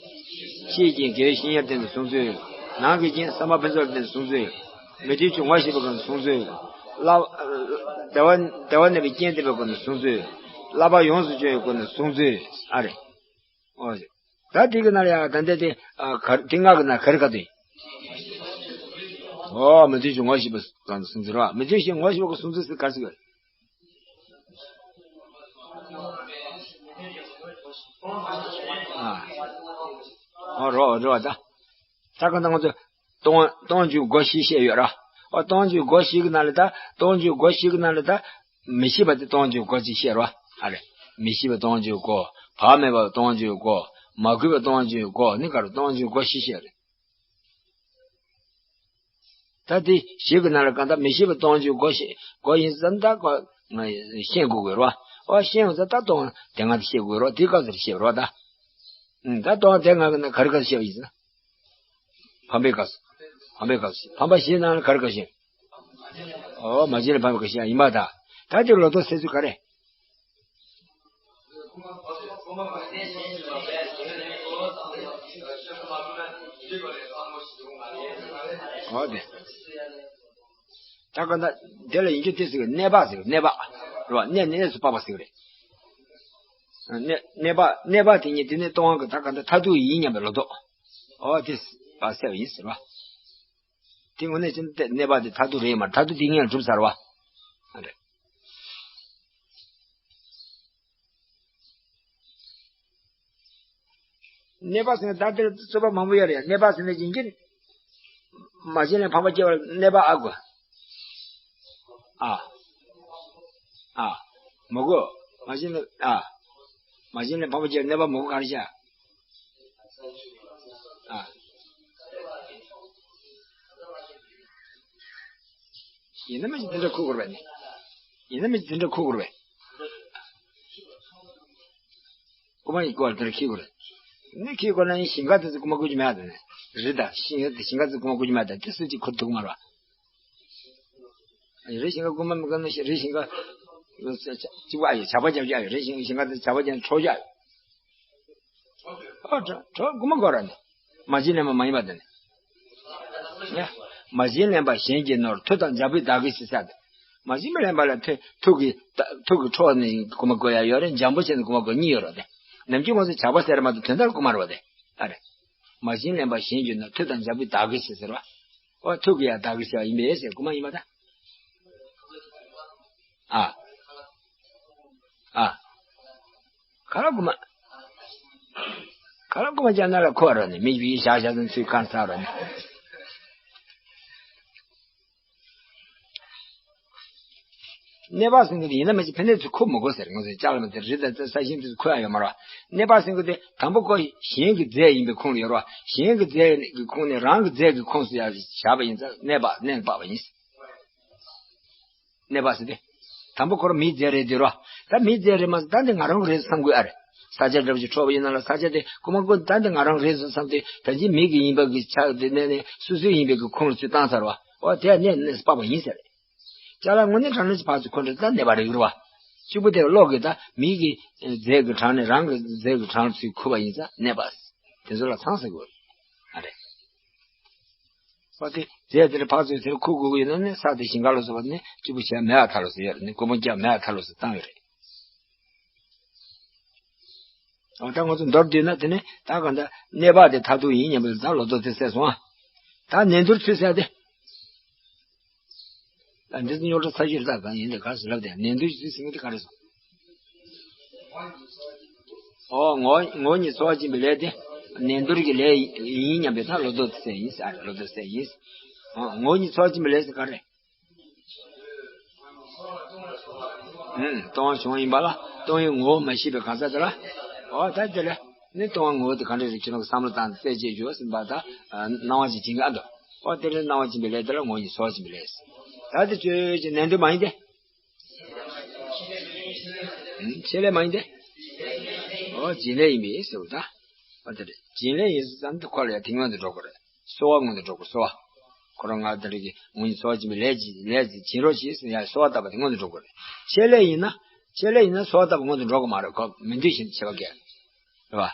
ཕྱིའི་རྐྱེན་དགེ་བའི་བཤེས་གཉེན་བསྟེན་ཏེ་སྲུང་ཚུལ། ནང་གི་རྐྱེན་བསམ་པ་ཕུན་ཚོགས་བསྟེན་ཏེ་སྲུང་ཚུལ། མི་མཐུན་ཕྱོགས་ངོ་ཤེས་པའི་སྒོ་ནས་སྲུང་ཚུལ། བསླབ། བདེ་བ་བདེ་བ་གནས་པའི་རྐྱེན་བསྟེན་པའི་སྒོ་ནས་སྲུང་ཚུལ། བསླབ་པ་ཡོངས་སུ་སྤྱོད་པའི་སྒོ་ནས་སྲུང་ཚུལ་ཨ་རེ། ཨོ། ད་དེ་གི་ནང་ལ་ཡང་ད་ལྟ་དེ་ཨ་ག་དེ་ལྔ་གི་ནང་ག་རེ་ག་དེ། ཨོ་མི་མཐུན་ཕྱོགས་ངོ་ཤེས་པའི་སྒོ་ནས་སྲུང་ཚུལ་རེད་བ། མི་མཐུན་ཕྱོགས་ངོ་ཤེས་པའི་སྒོ་ནས་སྲུང་ཚུལ་ཟེར་ག་རེ་ཟེར་གི་རེད། ཨ། ཨོ་རོ་རོ་ད། ད་ག་ནང་ཚོ། སྟོང་སྟོང་འཇུག་སྒོ་བཞི་བཤད་ཡོད་ར། ཨོ་སྟོང་འཇུག་སྒོ་བཞི་གི་ནང་ལ་ད་སྟོང་འཇུག་སྒོ་བཞི་གི་ནང་ལ་ད། མི་ཤེས་པ་དེ་སྟོང་འཇུག་སྒོ་གཅིག་བཤད་ར། ཨ་རེ། མི་ཤེས་པ་སྟོང་འཇུག་སྒོ། བག་མེད་པ་སྟོང་འཇུག་སྒོ། མ་གུས་པ་སྟོང་འཇུག་སྒོ་ནི་ག་རེ་སྟོང་འཇུག་སྒོ་བཞི་བཤད་རེད། ད་དེ་བཞི་གི་ནང་ལ་གང་ལྟར་མི་ཤེས་པ་སྟོང་འཇུག་སྒོ་ཞེས་སྒོ་ཡིན་ཙང་ད་སྒོ། ང་ཤེས་དགོས་དགོས་རོ། ཨོ་ཤེས་ཡོང་ཙང་ད་སྟོང་དེ་སྔ་དེ་ཤེས་དགོས་རོ། དེའི་སྐབས་སུ་ཤེས་རོ་ད། ཨུམ། ད་སྟོང་དེ་སྔ་གི་ན་ག་རེ་ག་ཤེས་པ་ཡིན་ཟེར། ཕམ་པའི་སྐབས་སུ། ཕམ་པའི་སྐབས་སུ། ཕམ་པ་བཞིའི་ནང་ལ་ག་རེ་ག་ཤེས། ཨོ་མ་བྱིན་ལེན་ཕམ་པའི་སྐབས་ཤེས་ཡིན་པ་ད། ད་དེ་ལོ་ཐོ་སེལ་ཚུལ་ག་རེ། ཨོ་དེ། ད་ག་ད་དེ་ལ་ཡིན་རྒྱུ་དེ་ཟེར་གནས་པ་ཟེར་གནས་པ། རེད་བ། གནས་ནི་གནས་སུ་དཔག་པ་ཟེར་གི་རེད། གནས་གནས་པ་གནས་པ་དེ་ཉིད་དེ་ནི་སྟོང་པ་གི་ད་ག་ད་མཐར་ཐུག་ཡིན་སྙམ་པའི་ལོ་ཐོ། ཨོ་དེ་བ་སེལ་བ་ཡིན་ཟེར་བ། དེ་དངོས་གནས་ཅན་དེ་གནས་པ་དེ་མཐར་ཐུག་རེད་མ་མཐར་ཐུག་དེ་ངས་གྲུབ་ཚར་བ། རེད། གནས་པ་ཟེར་ན་ད་དེར་རྩོད་པ་མང་པོ་ཡོད་རེད། གནས་པ་ཟེར་ན་ཡིན་གྱི་མ་བྱིན་ལེན་ཕམ་པ་སྐྱེ་བར་གནས་པ་ཨ་དགོས། ཨ། ཨ། མ་དགོས། མ་བྱིན་ལེན་ཨ། མ་བྱིན་ལེན་ཕམ་པ་སྐྱེ་བར་གནས་པ་མ་དགོས་ག་རེ་བྱ། ཨ། ཡིན་ན་མ་བྱིན་དེ་འདྲ་ཁུག་དགོས་རེད་པས་ནི། ཡིན་ན་མ་བྱིན་དེ་འདྲ་ཁུག་དགོས་རེད་པས། རྐུ་མ་ཡི་སྐོར་དེར་ཁྱི་སྐོར། ནི་ཁྱི་སྐོར་ན་ཡིན་ཞིང་ཁ་དེ་ཚོ་རྐུ་མ་རྐུ་རྒྱུ་མེད་དེ་ནི། རི་དང་ཞིང་ཁ་དེ་ཞིང་ཁ་དེ་རྐུ་མ་རྐུ་རྒྱུ་མེད་དེ་དེ་སུ་གཅིག་ཁུར་ཐུབ་མ་རེད་བ། རི་ཞིང་ཁ་རྐུ་མ་མི་དགོས་ན་རི་ཞིང་ཁ་གཅིག་པ་ཨ་ཡོད་ཇག་པ་རྒྱབ་རྒྱུ་ཨ་ཡོད། རི་ཞིང་ཞིང་ཁ་དེ་ཇག་པ་རྒྱབ་འཕྲོག་རྒྱུ་ཨ་ཡོད། ཨོ་གྲོགས་གྲོགས་རྐུ་མ་དགོས་ར་ནི། མ་བྱིན་ལེན་པ་མ་ཡིན་པ་དེ་ནི། ཡ། མ་བྱིན་ལེན་པ་གཞན་གྱི་ནོར་མཐུ་དང་འཇམ་པོས་བདག་གིས་ཟེར་ས་དེ། མ་བྱིན་པ་ལེན་པ་ལ་མཐུ་མཐུ་གིས་བདག་མཐུ་གིས་འཕྲོག་ནས་རྐུ་མ་རྐུ་ཡ་ཡོད་རེད། འཇམ་པོ་བྱས་ནས་རྐུ་མ་རྐུ་གཉིས་ཡོད་རེད་དེ། ནམ་རྒྱུན་ང་ཚོ་ཇག་པ་ཟེར་མ་གཏོགས་དོན་དག་རྐུ་མ་རེད་བ་དེ། ཨ་རེད། མ་བྱིན་ལེན་པ་གཞན་གྱི་ནོར་མཐུ་དང་འཇམ་པོས་བདག་གིས་ཟེར་ཟེར་བ། ཨོ་མཐུ་གིས་ཡ་བདག་གིས་ཟེར་བ་ཡིན་པས་ཟེར་རྐུ་མ་ཡིན་པ་ད། ཨ། ཨ། ག་རེ་རྐུ་མ། ག་རེ་རྐུ་མ་རྒྱག་ན་ལ་ཁོ་ར་ནི་མི་བི་ཞག་ཞག་ཙམ་ཚུལ་ཁ་ཚ་ར་ནི། གནས་པ་ཟེར་གི་དེ་ཡིན་ན་མི་ཅི་ཕན་ནས་ཚུལ་ཁུར་མི་དགོས་ཟེར། ང་ཚོས་ཅག་ལ་མི་དེ་རི་དང་རྩྭ་ས་ཞིང་དེ་ཚོ་ཁུར་ཡ་ཡོད་མ་རེད། གནས་པ་ཟེར་གི་དེ་དང་པོ་ཁོ་གཞན་གྱི་རྫས་ཡིན་པའི་ཁུངས་ལ་ཡོད་རེད་བ། གཞན་གྱི་རྫས་ཀྱི་ཁུངས་ནས་རང་གི་རྫས་ཀྱི་ཁུངས་སུ་ཡ་བཞག་པ་ཡིན་ཙང་གནས་པ་གནས་པ་བ་ཡིན། གནས་པ་ཟེར་ཏེ། དང་པོ་ཁོ་རང་མིའི་རྫས་རེད་དེ་རོ། ད་མིའི་རྫས་རེད་མ་ཟེར་ད་འདི་ང་རང་གི་རེད་བསམ་དགོས་ཨ་རེད། ས་ཆ་འདྲ་པོ་ཞིག་འཕྲོག་པ་ཡིན་ན་ལ་ས་ཆ་དེ་རྐུ་མ་རྐུ་ད་འདི་ང་རང་རེད་བསམ་སྟེ་ད་ཅི་མི་གི་ཡིན་པ་གི་ཆ་དེ་ནས་ནས་སུ་སུ་ཡིན་པའི་གི་ཁུངས་ལ་ཚུར་བཏང་ཚར་བ། འོ་དེ་གནས་གནས་སུ་དཔག་པ་ཡིན་ཟེར། ཅ་ལག་དངོས་གནས་དྲང་གནས་ཀྱི་ཕར་ཚུར་ཁོ་འདྲ་ད་གནས་པ་རེད་རོ། གཅིག་པུ་དེ་གློག་གི་ད་མི་གི་རྫས་ཀྱི་གྲངས་ནས་རང་གི་རྫས་ཀྱི་གྲངས་ལ་ཚུར་ཁུར་བ་ཡིན་ཙང་གནས་པ། དེ་ཚོ་ལ་ཚང་ཟེར་དགོས། ཨ་རེད། པ་དེ་རྫས་དེར་ཕར་ཚུར་དེར་ཁུར་དགོས་ཀྱི་ཡོད་ན་ནི་ས་དེ་ཞིང་ཁ་ལ་སོགས་པ་ནི་གཅིག་པུ་བྱས་མེད་པ་ཐལ་ལོ་ཟེར་ཡོད་རེད། ནི་རྐུ་མ་རྒྱག་མེད་པ་ཐལ་ལོ་ཟེར་བཏང་ཡོད་རེད། འོ་ད་ང་ཚོ་མདོར་བསྡུས་ན་དེ་ནི་ད་གང་ལྟར་གནས་པ་དེ་མཐར་ཐུག་ཡིན་སྙམ་པའི་ད་ལོ་ཐོ་དེ་གསལ་སོང་ཨ། ད་ནན་ཏུར་ཚུལ་ཟེར་ཏེ། ད་འདི་ཚོ་རྙོག་དྲ་ཚ་ཤོས་ད་གང་ཡིན་དེ་ག་ཟེར་ལབ་དེ་ནན་ཏུར་ཚུལ་ཟེར་མཁན་དེ་ག་རེ་སོང་། ཨོ་ངོ་ངོ་བོ་ཉིད་ཚོར་བ་སྦྱིན་པའི་ལས་དེ་ནན་ཏུར་གྱི་ལས་ཡིན་སྙམ་པའི་ད་ལོ་ཐོ་དེ་གསལ་ཡིན་ཟེར། ཨ་རེ་ལོ་ཐོ་གསལ་ཡིན། ཨོ་ངོ་བོ་ཉིད་ཚོར་བ་སྦྱིན་པའི་ལས་ཟེར་ག་རེ། ཨུམ། སྟོང་པ་བྱུང་བ་ཡིན་པ་ལ་སྟོང་པའི་ངོ་བོ་མ་ཤེས་པའི་གང་ཟག་དེ་ལ། འོ་ད་དེ་ལ་ནི་སྟོང་པ་ངོ་བོ་དེ་གང་འདྲ་རེད་ཁྱོད་རང་གི་བསམ་བློ་བཏང་སྟེ་དཔེ་ཅིག་བརྗོད་ཟིན་པ་ད་སྣང་བ་ཅིག་སྦྱིན་ག་འདུག་འོ་དེ་ལ་སྣང་བ་སྦྱིན་པའི་ལས་དེ་ལ་ངོ་བོ་ཉིད་ཚོར་བ་སྦྱིན་པའི་ལས། ད་དེ་ཆོས་ཅན་ནན་ཏུར་མ་ཡིན་ཏེ། ཨུམ། ཆེད་ལས་མ་ཡིན་ཏེ། འོ་སྦྱིན་ལས་ཡིན་པས་ཟེར་བ་ད། འོ་དེ་རེད། སྦྱིན་ལས་ཡིན་ཟེར་ཙམ་དུ་ཁོ་ལ་ཡང་དེ་སྔོན་དུ་འགྲོ་དགོས་རེད། གསོལ་བ་སྔོན་དུ་འགྲོ་དགོས་གསོལ་བ། ཁོ་རང་ང་དེ་རིགས་ཀྱི་ངོ་བོ་ཉིད་ཚོར་བ་སྦྱིན་པའི་ལས་ཀྱི་ལས་ཀྱི་སྦྱིན་རོགས་གྱིས་ཟེར་ཡང་གསོལ་བ་བཏབ་པ་དེ་སྔོན་དུ་འགྲོ་དགོས་རེད། ཆེད་ལས་ཡིན་ན། ཆེད་ལས་ཡིན་ན་གསོལ་བ་བཏབ་པ་སྔོན་དུ་འགྲོ་དགོས་མ་རེད། ཁོ་མི་འདོད་བཞིན་དུ་ཆད་པ་བཀལ། རེད་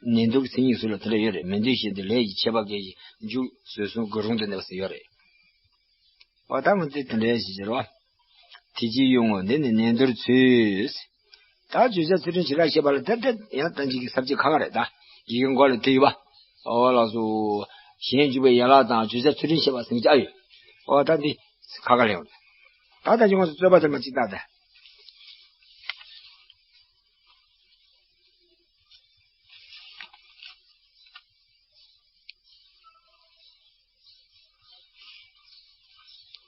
བ། ནན་ཏུར་གྱི་མཚན་ཉིད་སུ་ལ་དེ་འདྲ་ཡོད་རེད། མི་འདོད་བཞིན་དུ་ལས་ཀྱི་ཆད་པ་བཀལ་ཞིང་མཇུག་བཟོད་གསུམ་དགོས་རུང་དུ་གནས་པ་ཟེར་ཡོད་རེད། འོ་ད་ངོ་ཚོས་དེ་འདྲའི་ཞིག་བྱེད་རོགས། དེ་ཅིའི་གཡུལ་ངོ་འདི་ནི་ནན་ཏུར་ཚུལ། ད་བརྗོད་བྱ་ཚུལ་ཁྲིམས་ཞི་ལ་བཤད་པ་ལ་ད་ད་ཡང་ད་ཅིག་གི་ས་བཅད་ཁ་ཁ་རེད་ད། ཡི་གེ་མགོ་ལ་དེ་ཡོད་པ། འོ་ལགས་སོ། གཞན་འཇུག་པའི་ཡན་ལག་དང་བརྗོད་བྱ་ཚུལ་ཁྲིམས་བཤད་པ་ཟེར་གྱི་ཨ་ཡོད། འོ་ད་འདི་ཁ་ཁ་ལེན་འོང་། ད་ད་ཅིག་ངོ་ཚོས་རྩོད་པ་དེ་མ་ཅིག་ད་ད།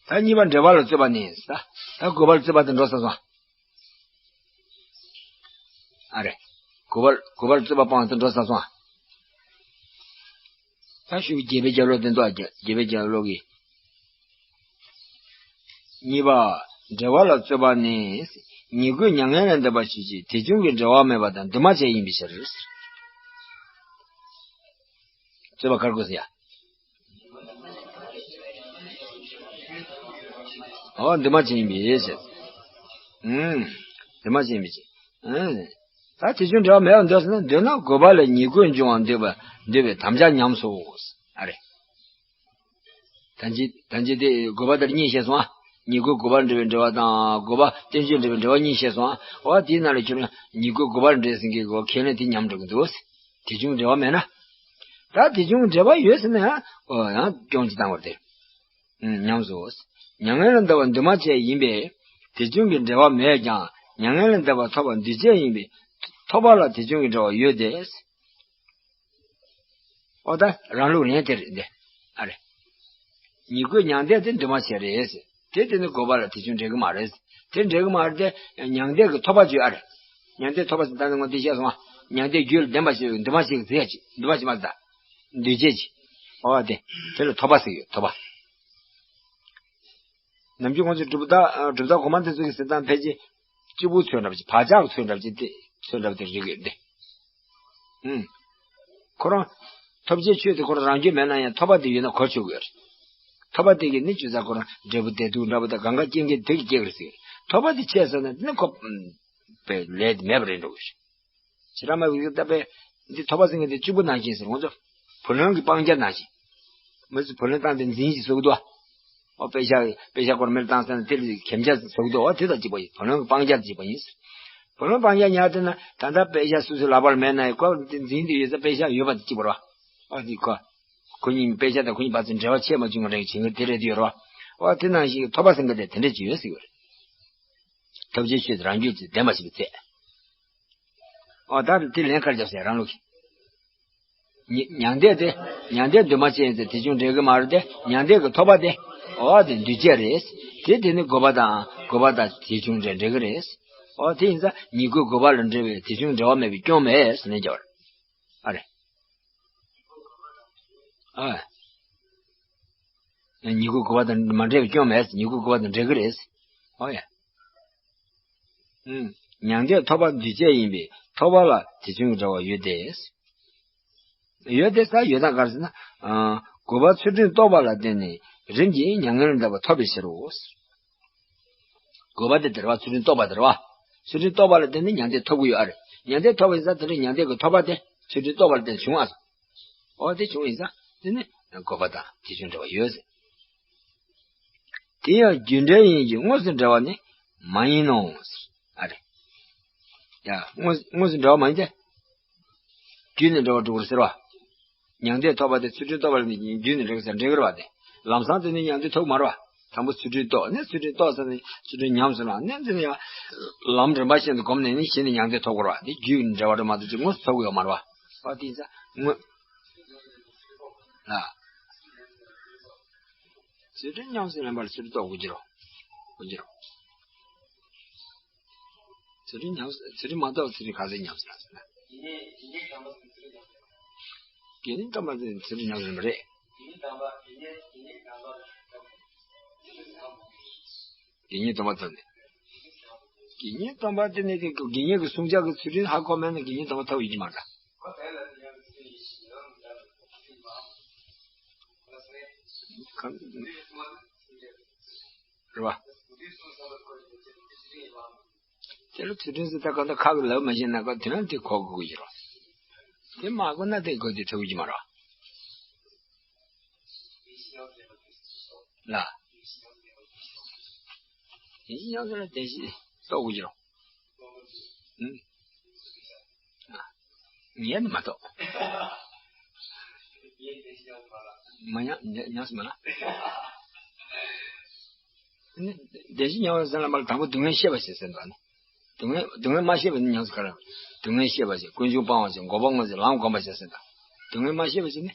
ད་གཉིས་པ་འབྲེལ་བ་ལ་རྩོད་པ་ནི་ཡིན་ས། ད་དགོས་པ་ལ་རྩོད་པ་དེ་འགྲོ་ས་སོང་། ཨ་རེ། དགོས་པ་དགོས་པ་ལ་རྩོད་པ་སྤངས་ཏེ་འགྲོ་ས་སོང་། ད་ཞུ་རྒྱལ་པོའི་རྒྱབ་ལོགས་དེ་འདུག་ཨ། རྒྱལ་པོའི་རྒྱབ་ལོགས་ཀྱི། གཉིས་པ། འབྲེལ་བ་ལ་རྩོད་པ་ནི། ཉིད་དགོས་མྱ་ངན་ལས་འདས་པ་ཞིག་གིས་དེ་བྱུང་གི་འབྲེལ་བ་མེད་པ་དང་འདུས་མ་བྱས་ཡིན་པའི་ཕྱིར། རྩོད་པ་ག་རེ་དགོས་ཟེར་ཡ། ཨོ་འདུས་མ་བྱས་ཡིན་པའི་ཕྱིར། ཨུམ། འདུས་མ་བྱས་ཡིན་པའི་ཕྱིར། ཨུམ། ད་དེ་བྱུང་འབྲེལ་བ་མེད་པར་འདོད་ཟེར་ན། འདོད་ན་དགོས་པ་ལས་ཉིད་དགོས་འབྱུང་བར་འདོད་པ་འདོད་པའི་དམ་བཅའ་ཉམས་སོ། ཨ་རེ། ད་ཅི་ད་ཅི་དེ་དགོས་པ་དེར་གཉིས་བཤད་སོང་ཨ། ཉིད་དགོས་དགོས་པར་འབྲེལ་བའི་འབྲེལ་བ་དང་དགོས་པ་རྟེན་འབྱུང་འབྲེལ་བའི་འབྲེལ་བ་གཉིས་བཤད་སོང་ཨ། འོ་དེའི་ནང་ལ་ཁྱོད་རང་ཉིད་དགོས་དགོས་པར་འབྲེལ་ཟེར་མཁན་གྱི་ཁས་ལེན་དེ་ཉམས་འགྲོ་གི་འདུག། དེ་བྱུང་འབྲེལ་བ་མེད་ན། ད་དེ་བྱུང་འབྲེལ་བ་ཡོད་ཟེར་ན་ཡང་ཨོ་ཡང་སྐྱོན་ཅིག་བཏང་བར་ཐལ། ཨུམ། ཉམས་སོ། མྱ་ངན་ལས་འདས་པ་འདུས་མ་བྱས་ཡིན་པས་དེ་བྱུང་གི་འབྲེལ་བ་མེད་ཀྱང་མྱ་ངན་ལས་འདས་པ་ཐོབ་པ་འདུས་བྱས་ཡིན་པས་ཐོབ་པ་ལ་དེ་བྱུང་གི་འབྲེལ་བ་ཡོད་དེ། ཨོ་ད་རང་ལུགས་ལན་དེ་རེད་འདི། ཨ་རེ། ཉིད་དགོས་མྱང་འདས་དེ་འདུས་མ་བྱས་རེད། དེ་དེ་ནི་དགོས་པ་ལ་དེ་བྱུང་འབྲེལ་གི་མ་རེད། དེ་འབྲེལ་གི་མ་རེད་དེ། མྱང་འདས་ཀྱི་ཐོབ་པ་བརྗོད་ཨ་རེ། མྱང་འདས་ཐོབ་པ་ཟེར་ད་ནི་ངོ་དེ་བཤད་སོང་ང་། མྱང་འདས་རྒྱུད་ལ་ལྡན་པ་ཞིག་འདུས་མ་བྱས་ཀྱི་རྫས་ཅིག་འདུས་མ་བྱས་མ་རེད་ད། འདུས་བྱས་ཅིག་ཨོ་དེ། དེ་ལ་ཐོབ་པ་ཟེར་ཡོད་ཐོབ་པ། ནམ་རྒྱུན་ཁོང་ཚོས་གྲུབ་མཐའ་གྲུབ་མཐའ་གོང་མ་འདི་ཚོ་གི་ཟེར་སྟངས་ཕལ་ཆེར་གཅིག་པུ་ཚོད་འདྲ་པོ་ཅིག་བག་ཆགས་ཚོད་འདྲ་པོ་ཅིག་དེ་ཚོད་འདྲ་པོ་དེ་རིག་ཡོད་དེ། ཨུམ། ཁོ་རང་ཐོབ་བྱའི་ཆོས་དེ་ཁོ་རང་རང་རྒྱུད་མེད་ན་ཡང་ཐོབ་པ་དེ་ཡོད་ན་གོ་ཆོད་ཀྱི་ཡོད་རེད། ཐོབ་པ་དེ་གིས་ནི་ཅི་ཟེར་ཁོ་རང་འབྲས་བུ་བདེ་སྡུག་འདྲ་པོ་དང་གང་ག་རྐྱེན་གྱིས་དེ་གིས་སྐྱེ་གི་རེད་ཟེར། ཐོབ་པ་དེ་ཆད་སོང་ན་དེ་ནི་ཁོ་པའི་ལས་དེ་མེད་པ་རེད་འགྲོ་གི་རེད། བྱེ་བྲག་སྨྲ་བའི་ལྟ་བས་འདི་ཐོབ་པ་ཟེར་མཁན་དེ་གཅིག་པུ་ནང་བཞིན་ཟེར་ང་ཚོ་བུ་ལོན་གྱི་སྤང་བྱ་ནང་བཞིན། མི་ཚོས་བུ་ལོན་བཏང་སྟེ་འཛིན་ཞིག་བཟོ་གི་འདུག་ཨ། ཨོ་དཔེ་ཤག་དཔེ་ཤག་སྐོར་མེར་བཏང་ས་ནས་དེ་ལ་གན་རྒྱ་བཟོ་གི་འདུག་ཨོ་དེ་དང་གཅིག་པ་ཡིན། བུ་ལོན་གྱི་སྤང་བྱ་གཅིག་པ་ཡིན་ཟེར། བུ་ལོན་སྤང་བྱ་ཉར་དེ་ན་ད་ལྟ་དཔེ་ཤག་སོ་སོའི་ལག་པར་མེད་ན་ཡང་ཁོ་དེ་འཛིན་དེ་ཡོད་ས་དཔེ་ཤག་ཡོད་པ་དེ་གཅིག་པ་རེད་བ། ཨོ་དེ་ཁོ་ཁོ་གཉིས་དཔེ་ཤག་དང་ཁོ་གཉིས་བར་དུ་འབྲེལ་བ་ཆད་མ་བྱུང་བ་འདྲ་བྱེད་མཁན་དེ་རེད་དེ་ཡོད་རེད་བ། ཨོ་དེ་ནང་བཞིན་ཐོབ་པ་ཟེར་མཁན་དེ་དེ་འདྲ་ཅིག་ཡོད་ཟེར་གི་རེད། ཐོབ་བྱའི་ཆོས་དེ་རང་རྒྱུད་ཀྱི་བདེན་པ་ཞིག་གི་ཚད། ཨོ་ད་དེ་ལན་ཁ་རྒྱབ་ཟེར་རང་ལུགས་ཀྱི། མྱང་འདས་དེ། མྱང་འདས་འདུས་མ་བྱས་ཡིན་ཚེ་དེ་བྱུང་འབྲེལ་གི་མ་རེད་དེ། མྱང་འདས་ཀྱི་ཐོབ་པ་དེ། ཨོ་དེ་འདུས་བྱས་རེད། དེ་དེ་ནི་དགོས་པ་དང་དགོས་པ་དང་དེ་བྱུང་འབྲེལ་འབྲེལ་གི་རེད། ཨོ་དེ་ཡིན་ཙང་ཉིད་དགོས་དགོས་པ་ལ་འབྲེལ་བའི་དེ་བྱུང་འབྲེལ་བ་མེད་པའི་སྐྱོན་མེད་ཟེར་ནས་བརྗོད་པ་རེད། ཨ་རེད། ཨ། ཉིད་དགོས་དགོས་པ་དང་མ་འབྲེལ་བའི་སྐྱོན་མེད། ཉིད་དགོས་དགོས་པ་དང་འབྲེལ་གི་རེད། ཨོ་ཡ། ཨུམ། མྱང་འདས་ཐོབ་པ་འདུས་བྱས་ཡིན་པས་ཐོབ་པ་ལ་དེ་བྱུང་གི་འབྲེལ་བ་ཡོད་དེ། ཡོད་དེ་ས་ཡོད་དང་ག་རེ་ཟེར་ན། ཨ། དགོས་པ་ཚུལ་ཁྲིམས་རྟོགས་པ་ལ་བརྟེན་ནས་རིམ་གྱིས་མྱ་ངན་ལས་འདས་པ་ཐོབ་པའི་ཕྱིར་རོ། དགོས་པ་དེ་དེ་རེད་བ། ཚུལ་ཁྲིམས་རྟོགས་པ་དེ་རེད་བ། ཚུལ་ཁྲིམས་རྟོགས་པ་ལ་བརྟེན་ནས་མྱང་འདས་ཐོབ་ཀྱི་ཡོད་ཨ་རེད། མྱང་འདས་ཐོབ་པ་ཡིན་ཙང་དེ་འདྲའི་མྱང་འདས་ཀྱི་ཐོབ་པ་དེ་ཚུལ་ཁྲིམས་རྟོགས་པ་ལ་བརྟེན་ནས་བྱུང་བ། ཨོ་དེ་བྱུང་ཡིན་ཙང་དེ་ནི་དགོས་པ་དང་དེ་བྱུང་འབྲེལ་བ་ཡོད་ཟེར། དེ་ཡང་རྒྱུ་འབྲས་ཡིན་གྱི་དངོས་སུ་འབྲེལ་བ་ནི་མ་ཡིན་ནོ། ཨ་རེ། ཡ། དངོས་དངོས་སུ་འབྲེལ་བ་མ་ཡིན་ཏེ། རྒྱུད་ནས་འབྲེལ་བ་འགྲོ་དགོས་ཟེར་བ། མྱང་འདས་ཐོབ་པ་དེ་ཚུལ་ཁྲིམས་རྟོགས་པ་ལ་ནི་རྒྱུད་ནས་འབྲེལ་ཟེར་འབྲེལ་གི་རེད་བ་དེ། ལམ་སང་དེ་ནི་མྱང་འདས་ཐོབ་མ་རེད་བ། དང་པོ་ཚུལ་ཁྲིམས་རྟོགས་ནས་ཚུལ་ཁྲིམས་རྟོགས་ཟེར་ནས་ཚུལ་ཁྲིམས་ཉམས་སུ་བླངས་ནས་དེ་ནི་ཡང་། ལམ་རིམ་པ་བཞིན་དུ་བསྒོམས་ནས་ནི་གཞི་ནས་མྱང་འདས་ཐོབ་དགོས་རེད་བ། དེ་རྒྱུད་ནས་འབྲེལ་བ་རེད་མ་གཏོགས་ཅིག་དངོས་སུ་ཐོབ་ཀྱི་ཡོད་མ་རེད་བ། ཨ་དེ་ཡིན་ཙང་དངོས། ལ། ཚུལ་ཁྲིམས་ཉམས་སུ་ལེན་པར་ཚུལ་ཁྲིམས་རྟོགས་དགོས་ཀྱི་རེད། དགོས་ཀྱི་རེད། ཚུལ་ཁྲིམས་ཉམས་སུ་ཚུལ་ཁྲིམས་མ་རྟོགས་ཚུལ་ཁྲིམས་ག་ཚོད་ཉམས་སུ་ལེན་ཟེར་ན། དགེ་འདུན་དམ་པ་ཚོས་ཚུལ་ཁྲིམས་ཉམས་སུ་ལེན་པ་རེད། དགེ་བསྙེན་སྡོམ་པ་ཚོ་ནི། དགེ་བསྙེན་སྡོམ་པ་དེ་ནི་དེ་དགེ་བསྙེན་གྱི་བསྲུང་བྱ་གི་ཚུལ་ཁྲིམས་ཧ་གོ་མེད་ན་དགེ་བསྙེན་སྡོམ་པ་ཐོབ་ཡོད་ཀྱི་མ་རེད། གང་། རེད་བ། དེ་ལ་ཚུལ་ཁྲིམས་ཟེར་ད་གང་ལྟར་ཁ་གི་ལབ་མ་ཤེས་ན་ག་དེ་ན་དེ་གོ་དགོས་ཀྱི་རེད། དེ་མ་གོ་ན་དེ་གོ་དེ་ཐུབ་ཀྱི་མ་རེད། ལ། དེ་བཞིན་ཡང་དེ་ལ་བདེན་བཞི་རྟོགས་དགོས་ཀྱི་རེད། ཨུམ། ངས་ནི་མ་གཏོགས། མ་ཉམས་ཉམས་སུ་མ་ལ། ནི་བདེན་བཞི་ཉམས་པ་ཟེར་ན་མ་ལ་དང་པོ་སྡུག་བསྔལ་ཤེས་པ་ཞིག་ཟེར་འདུག་ནི། སྡུག་བསྔལ་སྡུག་བསྔལ་མ་ཤེས་པ་ནི་ཉམས་སུ་ག་རེ། སྡུག་བསྔལ་ཤེས་པ་ཞིག་ཀུན་འབྱུང་སྤང་བ་ཞིག་འགོག་པ་དངོས་ཞིག་ལམ་བསྒོམ་པ་ཞིག་ཟེར་འདུག་སྡུག་བསྔལ་མ་ཤེས་པ་ཞིག་ནི།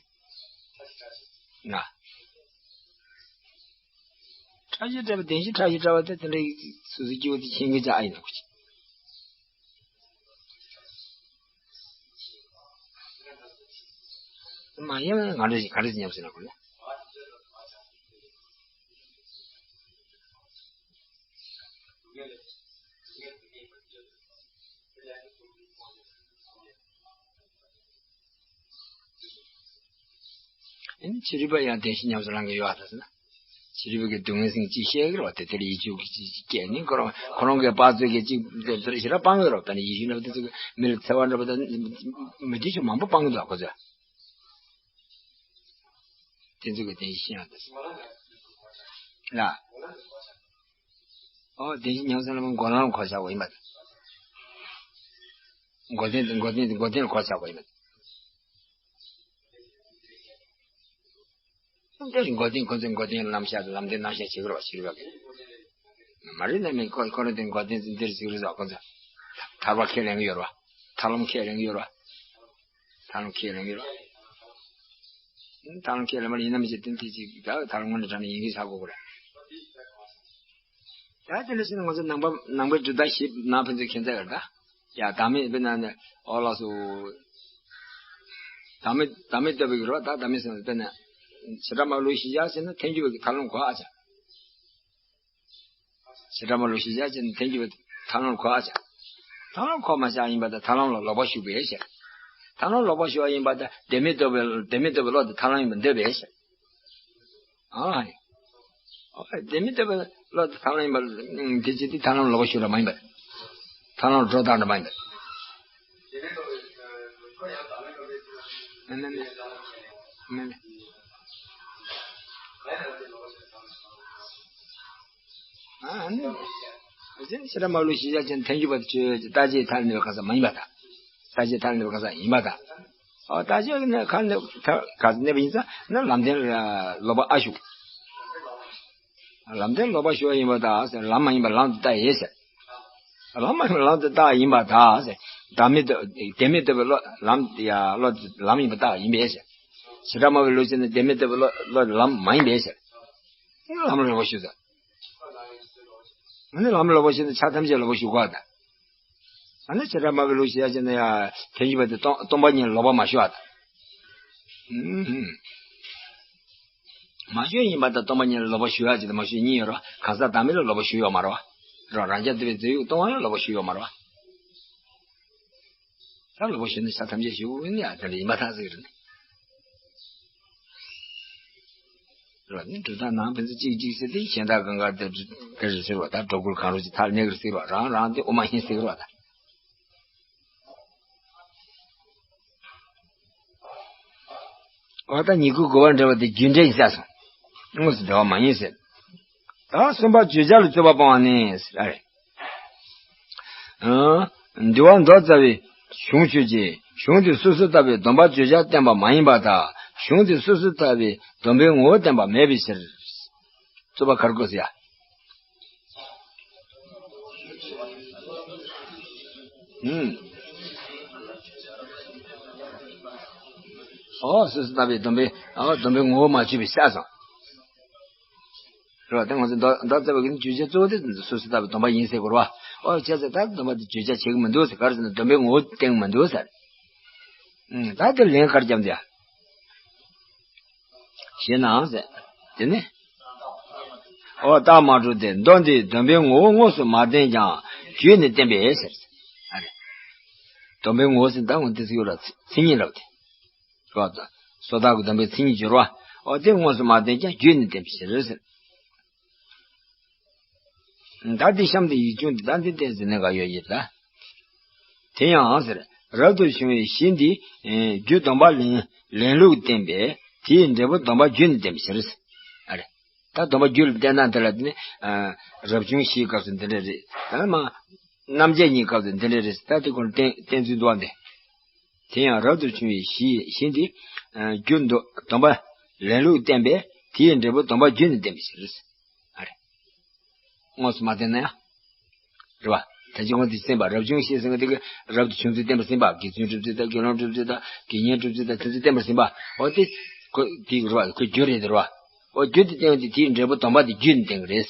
ང་། ཕྲ་ཞིང་ཕྲ་བ་བདེན་བཞི་ཕྲ་ཞིང་ཕྲ་བ་དེ་དེ་འདྲའི་སོ་སོའི་སྐྱེ་བོ་དེ་མཁྱེན་གྱི་ཅག་ཨ་ཡིན་ནོ། མ་ཡིན་ན་ང་འདྲ་ཞིག་ག་འདྲ་ཞིག་ཉམས་སུ་ལེན་དགོས་ན། ཨེ་ནི་ཕྱི་རོལ་པ་ཡང་བདེན་བཞི་ཉམས་སུ་བླང་གི་ཡོད་ཨ་ད་ཟེར་ན། ཕྱི་རོལ་པ་གི་སྡུག་བསྔལ་སེམས་ཅིག་བཤད་གི་རེད་བ། དེ་དེར་ཡིད་ཆུང་གི་ཅིག་ཅིག་སྐྱེས་ནི་ཁོ་རང་ཁོ་རང་གི་དཔའ་རྩལ་གི་ཅིག་དེ་དེར་ཞེ་དྲག་སྤང་གི་རེད་བ། ད་ནི་ཡིད་ཆུང་ལབ་དེ་ཚོ་གི་མི་ལ་འཚེ་བ་འདྲ་པོ་དང་མི་བདེ་ཆུ་མང་པོ་སྤང་གི་འདུག་ཁོ་ཚོས། དེ་ཚོ་གི་བདེན་བཞི་ཤེས་ཡོན་དེ་ལ། ཨོ་བདེན་བཞི་ཉམས་སུ་བླང་བའི་འགོག་ལམ་ལ་གོ་བྱ་བ་ཡིན་པ་དང་། འགོག་བདེན་འགོག་བདེན་འགོག་བདེན་ལ་གོ་བྱ་བ་ཡིན་པ་དང་། འདིར་འགོག་བདེན་ཁོ་ཚོས་འགོག་བདེན་རྣམ་གཞག་ལམ་བདེན་རྣམ་གཞག་བྱེད་ཀྱི་རེད་བ། ཕྱི་རོལ་པ་གིས། མ་རེད་ན་མིན་ཁོ་ཁོ་རང་དེ་འགོག་བདེན་འདིར་ཟེར་གྱི་རེད་བ། ཁོ་ཚོས་ཐར་པ་ཁས་ལེན་གྱི་ཡོད་རེད་བ། ཐར་ལམ་ཁས་ལེན་གྱི་ཡོད་རེད་བ། ཐར་ལམ་ཁས་ལེན་གྱི་ཡོད་རེད་བ། ཐར་ལམ་ཁས་ལེན་པ་ལ་ཡིན་ན་མི་བྱེད་དོན་དེ་ཅིག་ད་ཐར་ལམ་དངོས་གནས་དྲང་གནས་ཡིན་གྱི་ཆགས་དགོས་ཀྱི་རེད། ད་དེ་ལ་ཕྱིན་ན་ང་ཚོ་ནང་པ་ནང་པའི་གྲུབ་མཐའ་བཞི་ནང་ཕན་ཚུན་ཁྱད་མཚར་ཡོད་ད། ཡ་བདག་མེད་དཔེར་ན་ནི་ཨོ་ལགས་སོ། བདག་མེད་བདག་མེད་རྟོགས་པའི་རོ་ད་བདག་མེད་སེམས་དཔེར་ན། བྱེ་བྲག་སྨྲ་བ་ལུགས་གཞི་བཞག་བྱས་ན་ཐལ་འགྱུར་བའི་ཐར་ལམ་གོ་ཨ་ཅག་བྱེ་བྲག་སྨྲ་བ་ལུགས་གཞི་བཞག་བྱས་ན་ཐལ་འགྱུར་བའི་ཐར་ལམ་གོ་ཨ་ཅག་ཐར་ལམ་གོ་མ་བཞག་ཡིན་པ་དང་ཐར་ལམ་ལ་ལོག་པར་ཞུགས་པའི་ཕྱིར། ཐར་ལམ་ལོག་པར་ཞུགས་པ་ཡིན་པ་དང་བདེན་མེད་རྟོགས་པའི་བདེན་མེད་རྟོགས་པའི་བློ་དེ་ཐར་ལམ་ཡིན་པར་འདོད་པའི་ཕྱིར། ཨ་ནི། ཨོ་བདེན་མེད་རྟོགས་པའི་བློ་དེ་ཐར་ལམ་ཡིན་པ་དེ་ཅི་སྟེ་ཐར་ལམ་ལོག་པར་ཞུགས་ར་མ་ཡིན་པ། ཐར་ལམ་སྒྲོ་བཏགས་ར་མ་ཡིན་པ། མེ་མེ་མེ། མེ་མེ། ཨ་ནི། བྱེ་བྲག་སྨྲ་བ་ལུགས་གཞི་བཞག་བྱས་ན་ཐལ་འགྱུར་བ་དེ་ཆོས་ཅན། རྟག་གཅིག་ཐལ་གནས་པའི་ཁ་ས་མ་ཡིན་པ་དང་། རྟག་གཅིག་ཐལ་གནས་པའི་ཁ་ས་ཡིན་པ་དང་། ཨོ་རྟག་གཅིག་ནས་ཁ་ནས་ཁ་ས་གནས་པ་ཡིན་ཙང་ན་ལམ་བདེན་ལ་ལོག་པར་ཨ་ཞུགས། ལམ་བདེན་ལོག་པར་ཞུགས་པ་ཡིན་པ་དང་ཟེར། ལམ་མ་ཡིན་པ་ལམ་དུ་བཏགས་ཡིན་ཟེར། ལམ་མ་ཡིན་པ་ལམ་དུ་བཏགས་ཡིན་པ་དང་ཟེར། བདག་མེད་དུ་བདེན་མེད་རྟོགས་པའི་བློ་ལམ་ཡ་བློ་ལམ་ཡིན་པ་བཏགས་ཡིན་པས་ཟེར། བྱེ་བྲག་སྨྲ་བའི་ལུགས་བྱས་ན་བདེན་མེད་རྟོགས་པའི་བློ་བློ་ལམ་མ་ཡིན་པས་ཟེར། ལམ་ལ་ལོག་པར་ཞུགས་ཟེར། ཨ་ནི་ལམ་ལ་ལོག་པར་ཞུགས་ན་ཆ་ཐམས་ཅད་ལོག་པར་ཞུགས་དགོས་ད། ཨ་ནི་བྱེ་བྲག་སྨྲ་བའི་ལུགས་བཤད་བྱས་ན་ཡང་ཐལ་འགྱུར་བ་དེ་སྟོང་སྟོང་པ་ཉིད་ལ་ལོག་པར་མ་ཞུགས་ཨ་ད། ཨུམ། མ་ཞུགས་ཡིན་པ་དང་སྟོང་པ་ཉིད་ལ་ལོག་པར་ཞུགས་ཡ་ཅིག་དང་མ་ཞུགས་གཉིས་ཡོད་རེད། གང་ཟག་བདག་མེད་ལ་ལོག་པར་ཞུགས་ཡོད་མ་རེད་བ། རང་རང་རྐྱ་འདུས་པའི་རྫས་ཡུལ་སྟོང་པ་ལ་ལོག་པར་ཞུགས་ཡོད་མ་རེད་བ། ད་ལོག་པར་ཞུགས་ན་ཆ་ཐམས་ཅད་ཞུགས་ནི་ཡ་དེ་འདྲ་ཡིན་པ་ཐག་ཟིག་རེད་ནི། རེད་ནི་གྲུབ་མཐའ་ནང་ཕན་ཚུན་གཅིག་གཅིག་ཟེར་ཏེ་གཞན་དག་གང་ག་དེ་དེ་རེད་ཟེར་བ་ད། སྒྲོ་སྐུར་གང་རུང་ཅིག་ཐག་གནས་ཀྱི་རེད་ཟེར་བ། རང་རང་དེ་དབུ་མ་ཡིན་ཟེར་བ་ད། འོ་ད་ཉིད་སྐུ་གོ་བ་འདྲ་བ་དེ་རྒྱུ་འབྲས་ཡིན་ས་སོང་། དངོས་སུ་འབྲེལ་བ་མ་ཡིན་ཟེར། ད་གསུམ་པ་བརྗོད་བྱ་ལ་རྩོད་པ་སྤོང་བ་ནི་ཟེར་རེད། ཨང་། འདུལ་བ་མདོ་རྩ་བའི་གཞུང་ཆོས་ཅན། གཞུང་དེ་སོ་སོར་ཐར་པའི་སྡོམ་པ་བརྗོད་བྱར་བསྟན་པ་མ་ཡིན་པ་དང་། གཞུང་དེ་སོ་སོར་ཐར་པའི་སྡོམ་པའི་ངོ་བོ་བསྟན་པ་མེད་པའི་ཕྱིར། རྩོད་པ་ག་རེ་དགོས་ཟེར་ཡ། ཨུམ། ཨོ་སོ་སོར་ཐར་པའི་སྡོམ་པའི་ཨོ་སྡོམ་པའི་ངོ་བོ་མ་ཆོད་པའི་ཕྱིར་སོང་། རེད་བ། དེ་ང་ཚོ་མདོ་མདོ་རྩ་བའི་གི་ནི་བརྗོད་བྱ་གཙོ་བོ་དེ་སོ་སོར་ཐར་པའི་སྡོམ་པ་ཡིན་ཟེར་དགོས་རེད་བ། ཨོ་བྱས་ཙང་ད་སྡོམ་པ་དེ་བརྗོད་བྱ་བྱེད་ཀྱི་མི་འདུག་ཟེར། ག་རེ་ཟེར་ན་སྡོམ་པའི་ངོ་བོ་བསྟན་གྱི་མི་འདུག་ཟེར། ཨུམ། ད་དེ་ལན་ག་རེ་བརྒྱབ་འདུག་ཡ། ཞེ་ན་ཟེར། དེ་ནི། ཨོ་རྟགས་མ་གྲུབ་སྟེ། མདོ་འདིས་སྡོམ་པའི་ངོ་བོ་དངོས་སུ་མ་བསྟན་ཀྱང་བརྗོད་ནས་བསྟན་པས་ཟེར། ཨ་རེ། སྡོམ་པའི་ངོ་བོ་ཟེར་ད་འོ་དེ་ཚིག་ཡོད་ལ་མཚན་ཉིད་ལབ་དེ། རེད་བ། སོ་ཐར་གྱི་སྡོམ་པའི་མཚན་ཉིད་སྦྱོར་བ། ཨོ་དེ་དངོས་སུ་མ་བསྟན་ཀྱང་བརྗོད་ནས་བསྟན་པའི་ཕྱིར་ཟེར། ད་འདི་གཤམ་དུ་ཡིག་ཆུང་འདི་ད་འདི་བསྟན་ཟེར་ནས་ག་ཡོད་ཡིན་ད། དེ་ཡང་ཟེར། རབ་ཏུ་བྱུང་བའི་གཞི་འདི། རྒྱུ་སྡོམ་པ་ལེན་ལེན་ལུགས་བསྟན་པས་དེའི་འབྲས་བུ་སྡོམ་པ་བརྒྱུད་ནས་བསྟན་པའི་ཕྱིར། ཨ་རེ། ད་སྡོམ་པ་རྒྱུད་ལ་བསྟན་ན་དེ་ལ་དེ་ནི། རབ་བྱུང་བཞིའི་སྐབས་སུ་འདི་འདྲ་རེད། ད་མ། རྣམ་བཅད་གཉིས་སྐབས་སུ་འདི་འདྲ་རེད། ད་དེ་ཁོ་ན་བསྟན་བསྟན་ཚུལ་འདུག་བ་འདི། དེ་ཡང་རབ་ཏུ་བྱུང་བའི་གཞི་གཞི་འདི། རྒྱུ་སྡོམ་པ་ལེན་ལུགས་བསྟན་པས་དེའི་འབྲས་བུ་སྡོམ་པ་བརྒྱུད་ནས་བསྟན་པའི་ཕྱིར། ཨ་རེ། དངོས་སུ་མ་བསྟན་ན་ཡང་། རེད་བ། ད་ཅི་གོང་དེ་གསན་པ། རབ་བྱུང་བཞི་ཟེར་མཁན་དེ་གི་རབ་ཏུ་བྱུང་ཚུལ་བསྟན་པར་ཟིན་པ། རྒྱུ་མཚན་གྲུབ་ཚུལ་དང་དགེ་སློང་གྲུབ་ཚུལ་དང་དགེ་བསྙེན་གྲུབ་ཚུལ་དང་དེ་ཚོ་བསྟན་པར་ཟིན་པ། འོ་དེ། ཁོ་དེ་རེད་བ། ཁོ་རྒྱུ་རེད་དེ་རེད་བ། འོ་རྒྱུ་དེ་བསྟན་ཡོང་དུས་དེའི་འབྲས་བུ་སྡོམ་པ་དེ་བརྒྱུད་ནས་བསྟན་གི་རེད།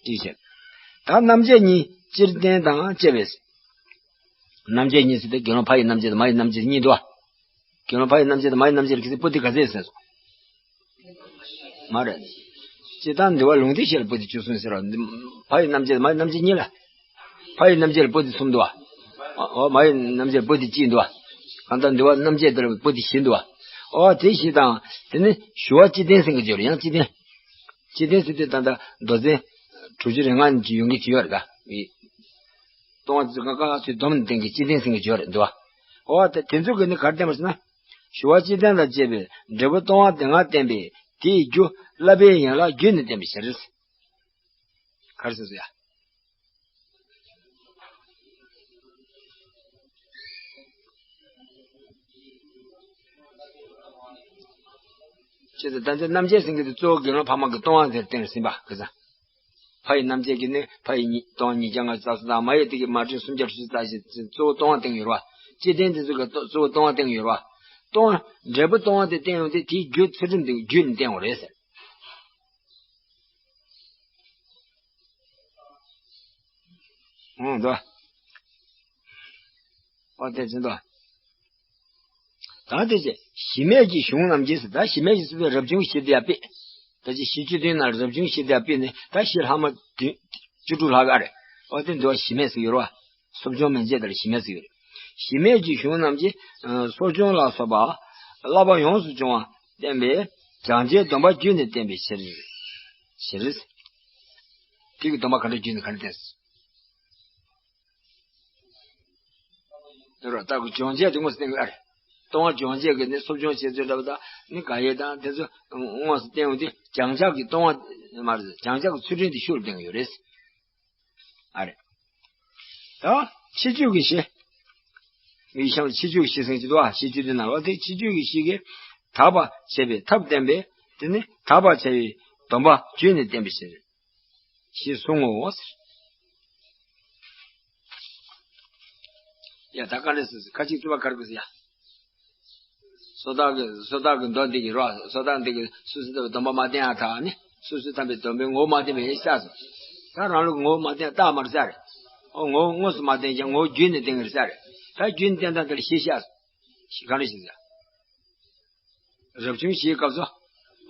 ཅིག་བྱས། ད་རྣམ་བཅད་གཉིས་སྤྱིར་བསྟན་དང་བཅས་པས། རྣམ་བཅད་གཉིས་ཟེར་ཏེ་དགེ་སློང་ཕ་ཡི་རྣམ་བཅད་དང་མ་ཡི་རྣམ་བཅད་གཉིས་འདུག་བ། དགེ་སློང་ཕ་ཡི་རྣམ་བཅད་དང་མ་ཡི་རྣམ་བཅད་ལ་གལ་སྲིད་པོ་ཏི་ག་ཚད་ཟེར་སོང་། མ་རེད། སྤྱིར་བཏང་འདུལ་བ་ལུང་སྡེ་བཞི་ལ་པོ་ཏི་བཅུ་གསུམ་ཟེར་བ། ཕ་ཡི་རྣམ་བཅད་དང་མ་ཡི་རྣམ་བཅད་གཉིས་ལ། ཕ་ཡི་རྣམ་བཅད་ལ་པོ་ཏི་གསུམ་འདུག་བ། འོ་མ་ཡི་རྣམ་བཅད་ལ་པོ་ཏི་གཅིག་འདུག་བ། གང་ལྟར་འདུལ་བ་རྣམ་བཅད་དེ་ལ་པོ་ཏི་བཞི་འདུག་བ། ཨོ་དེ་བཞི་དང་། དེ་ནི་ཞུ་བ་སྤྱི་ལྡན་ཟེར་གྱི་ཡོད་རེད། ཡང་སྤྱི་ལྡན། སྤྱི་ལྡན་ཟེར་དུས་ད་ལྟ་མདོ་ཚན་དྲུག་ཅུ་རེ་ལྔ་ནས་ཡོང་གི་ཅི་ཡོད་རེད་ད། ལྟུང་བ་ཚོས་ཀ་ཁ་ཚོས་སྡོམ་ནས་བསྟན་གྱི་སྤྱི་ལྡན་ཟེར་གྱི་ཡོད་རེད་འདུག་ཨོ་དེ་དེ་ཚོ་གིས་ནི་ག་རེ་བསྟན་པ་ཟེར་ན། ཞུ་བ་སྤྱི་ལྡན་དང་བཅས་པའི་འབྲས་བུ་ལྟུང་བ་དེ་སྔར་བསྟན་པས་དེའི་རྒྱུ་བསླབ་པའི་ཡན་ལག་བརྒྱུད་ནས་བསྟན་པའི་ཕྱིར། ག་རེ་ཟེར་སོང་ཡ། ཅེས་དང་། ད་ལྟ་རྣམ་བཅད་ཟེར་མཁན་དེ་གཙོ་བོ་དགེ་སློང་ཕ་མ་གི་ལྟུང་བ་དེར་བརྟེན་ཟིན་པ་གི་ས། ཕ་ཡི་རྣམ་བཅད་ཀྱི་ནི་ཕ་ཡི་ཉི་ལྟུང་བ་ཉིས་བརྒྱ་ལྔ་བཅུ་རྩ་གསུམ་དང་། མ་ཡི་དེ་གི་མ་བྲིས་སུམ་བརྒྱ་བཅུ་རྩ་བཞི་ཚོ་གཙོ་བོ་ལྟུང་བ་བསྟན་ཡོད་རེད་བ། སྤྱི་ལྡན་དེ་ཚོ་གི་གཙོ་བོ་ལྟུང་བ་བསྟན་ཡོད་རེད་བ། ལྟུང་བ་འབྲས་བུ་ལྟུང་བ་དེ་བསྟན་ཡོང་དུས་དེའི་རྒྱུ་ཚུལ་ཁྲིམས་དེ་བརྒྱུད་ནས་བསྟན་ཡོང་རེད་ཟེར། ཨང་དོ། ཨོ་དེ་ཚོ་དོ། ད་དེ་ཚེ་གཞི་མེད་ཀྱི་གཞུང་རྣམས་ཀྱིས། ད་གཞི་མེད་ཀྱི་སྲིད་པའི་རབ་བྱུང་བཞི་དེ་ཡང་དཔེ། ད་ཅི་བཞི་བཅུ་བདུན་ན་རབ་བྱུང་བཞི་དེ་ཡང་དཔེ་ནི་ད་བཞི་ལྷག་མ་བདུན་བཅུ་དྲུག་ལྷག་ག་རེད། ཨོ་དེ་འདུལ་བ་གཞི་མེད་ཟེར་ཡོད་རེད་བ། སྲོག་སྦྱོང་མན་ཆད་དེ་ལ་གཞི་མེད་ཟེར་ཡོད་རེད། གཞི་མེད་ཀྱི་གཞུང་རྣམས་ཀྱིས་ཨ་གསོ་སྦྱོང་ལ་སོགས་པ་བསླབ་པ་ཡོངས་སུ་སྦྱོང་བ་བསྟན་པས་སྦྱང་བྱའི་སྡོམ་པ་བརྒྱུད་ནས་བསྟན་པའི་ཕྱིར། ཕྱིར། དེ་གི་སྡོམ་པ་ག་འདྲ་བརྒྱུད་ནས་ག་འདྲ་བསྟན། དེ་རུ་ད་གི་སྦྱོང་བྱེད་དེ་དངོས་སུ་བསྟན་གི་ཨ་རེད། ལྟུང་བ་སྦྱོང་བྱེད་ཀྱི་ནི་གསོ་སྦྱོང་བྱེད་ཚུལ་འདྲ་པོ་དང་ནི་ག་ཡེ་དང་དེ་ཚོ་དངོས་སུ་བསྟན་ཡོང་དུས་སྦྱང་བྱ་གི་ལྟུང་བ་མ་རེད། སྦྱང་བྱ་གི་ཚུལ་ཁྲིམས་དེ་ཤུགས་ལ་བསྟན་གི་ཡོད་རེད། ཨ་རེད། ད་ཕྱི་རྒྱུད་ཀྱི་གཞི། མི་གཤམ་ཕྱི་རྒྱུད་ཀྱི་གཞི་ཟེར་གྱི་འདུག་ཨ། ཕྱི་རྒྱུད་དེ་ནང་ལ་དེ་ཕྱི་རྒྱུད་ཀྱི་གཞི་གིས་དག་པར་བྱེད་པའི་ཐབས་བསྟན་པས་དེ་ནི་དག་པར་བྱ་བའི་སྡོམ་པ་བརྒྱུད་ནས་བསྟན་པའི་ཕྱིར། ཞེས་གསུང་ངོ་། ཡ་ད་ག་འདྲ་ཟེར་ཁ་ཅིག་རྩོད་པ་གར་དགོས་ཟེར་ཡ། སོ་ཐར་གི་སོ་ཐར་གི་མདོ་འདི་གི་རོ། སོ་ཐར་འདི་གི་སོ་སོའི་སྡོམ་པ་མ་བསྟན་ཡ་ཐག་ནི་སོ་སོའི་ཐམས་པའི་སྡོམ་པའི་ངོ་བོ་མ་བསྟན་པའི་ཤ་སོ། ད་རང་ལུགས་ངོ་བོ་མ་བསྟན་རྟགས་མར་ཟེར། ཨོ་ངོ་བོ་དངོས་སུ་མ་བསྟན་ཀྱང་ངོ་བོ་བརྒྱུད་ནས་བསྟན་གི་རེད་ཟེར། ད་བརྒྱུད་ནས་བསྟན་སྟངས་དེ་ལ་ཤེས་ཤ་སོ། ཤེས་ག་འདྲ་ཞིག་ཟེར། རབ་བྱུང་བཞིའི་སྐབས་སུ།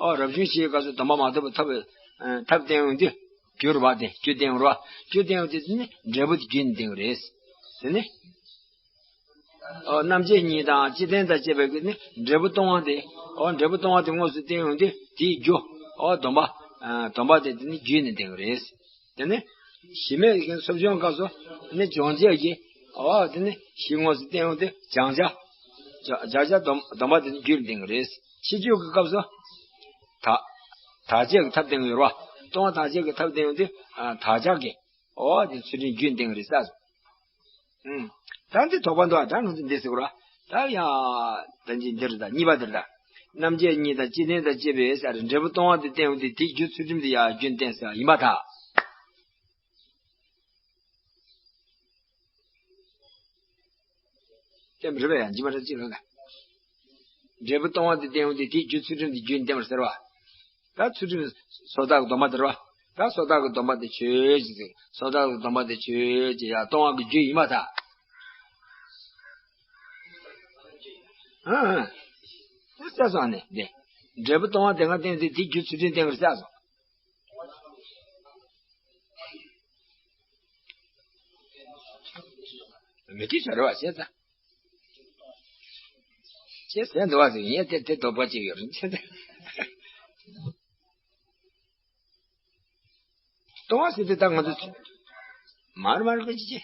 ཨོ་རབ་བྱུང་བཞིའི་སྐབས་སུ་སྡོམ་པ་མ་ཐོབ་པའི་ཐབས། ཐབས་བསྟན་ཡོང་དུས་རྒྱུ་རུ་བ་དེ་རྒྱུ་བསྟན་ཡོང་རུ་བ། རྒྱུ་བསྟན་ཡོང་དུས་དེ་ནི་འབྲས་བུ་དེ་རྒྱུད་ནས་བསྟན་གི་རེད། དེ་ནི། ཨོ་རྣམ་བཅད་གཉིས་དང་སྤྱི་ལྡན་དང་བཅས་པའི་གི་ནི་འབྲས་བུ་ལྟུང་བ་དེ། ཨོ་འབྲས་བུ་ལྟུང་བ་དེ་དངོས་སུ་བསྟན་ཡོང་དུས་དེའི་རྒྱུ། ཨོ་སྡོམ་པ། ཨ་སྡོམ་པ་དེ་དེ་ནི་རྒྱུད་ནས་བསྟན་གི་རེད། དེ་ནི། གཞི་མེད་ཀྱི་སོ་སྦྱོང་སྐབས་སུ་ནི་སྦྱོང་བྱེད་ཀྱི། ཨོ་དེ་ནི་གཞི་དངོས་སུ་བསྟན་ཡོང་དུས་སྦྱང་བྱ། སྦྱང་བྱ་སྡོམ་སྡོམ་པ་དེ་ནི་རྒྱུད་ནས་བསྟན་གི་རེད། ཕྱི་རྒྱུད་ཀྱི་སྐབས་སུ། དག་དག་བྱེད་ཀྱི་ཐབས་བསྟན་གི་ཡོད་རེད་བ། ལྟུང་བ་དག་བྱེད་ཀྱི་ཐབས་བསྟན་ཡོང་དུས་ཨ་དག་བྱ་གི། ཨོ་དེ་ཚུལ་ཁྲིམས་རྒྱུད་ནས་བསྟན་གི་རེད་ས། ཨུམ། ད་འདི་དོགས་པ་འདུག་ད་ང་ཚོ་འདི་ཟེར་གོ་ར། ད་ཡ། ད་འདི་འདིར་ད་གཉིས་པ་འདིར་ད། རྣམ་བཅད་གཉིས་དང་སྤྱི་ལྡན་དང་བཅས་པའི་ས་རེད། འབྲས་བུ་ལྟུང་བ་འདི་བསྟན་ཡོང་དུས་དེའི་རྒྱུ་ཚུལ་ཁྲིམས་འདི་ཡ་རྒྱུད་ནས་བསྟན་ས་ཡིན་པར་ཐལ། བསྟན་པ་རེད་པས་ཡང་འཇིགས་མ་རེད་ཅི་ལ་ལ། འབྲས་བུ་ལྟུང་བ་འདི་བསྟན་ཡོང་དུས་དེའི་རྒྱུ་ཚུལ་ཁྲིམས་འདི་རྒྱུད་ནས་བསྟན་པར་ཟེར་བ། ད་ཚུལ་ཁྲིམས་སོ་ཐར་གྱི་སྡོམ་པ་དེ་རེད་བ། ད་སོ་ཐར་གྱི་སྡོམ་པ་དེ་ཆོས་ཅིག་ཟེར། སོ་ཐར་གྱི་སྡོམ་པ་དེ་ཆོས་ཅིག་ཡ་ལྟུང་བ་གི་རྒྱུ་ཡིན་པར་ཐལ། ཨང་། ཨང་། ཟེར་སོང་ནས་འདི། འབྲས་བུ་ལྟུང་བ་དེ་སྔར་བསྟན་ཏེ་དེའི་རྒྱུ་ཚུལ་ཁྲིམས་བསྟན་གི་རེད་ཟེར་སོང་། མི་དེ་ཟེར་བ་བྱས་ཙང་། ཅེས་ཟེར་འདུག་བ་ཟེར་ངས་དེ་དེ་དོགས་པ་ཅིག་ཡོད་རེད་ཅེས་ཟེར། ལྟུང་བ་ཟེར་དུས་ད་ང་ཚོ་མར་མར་གི་ཅི་ཅི།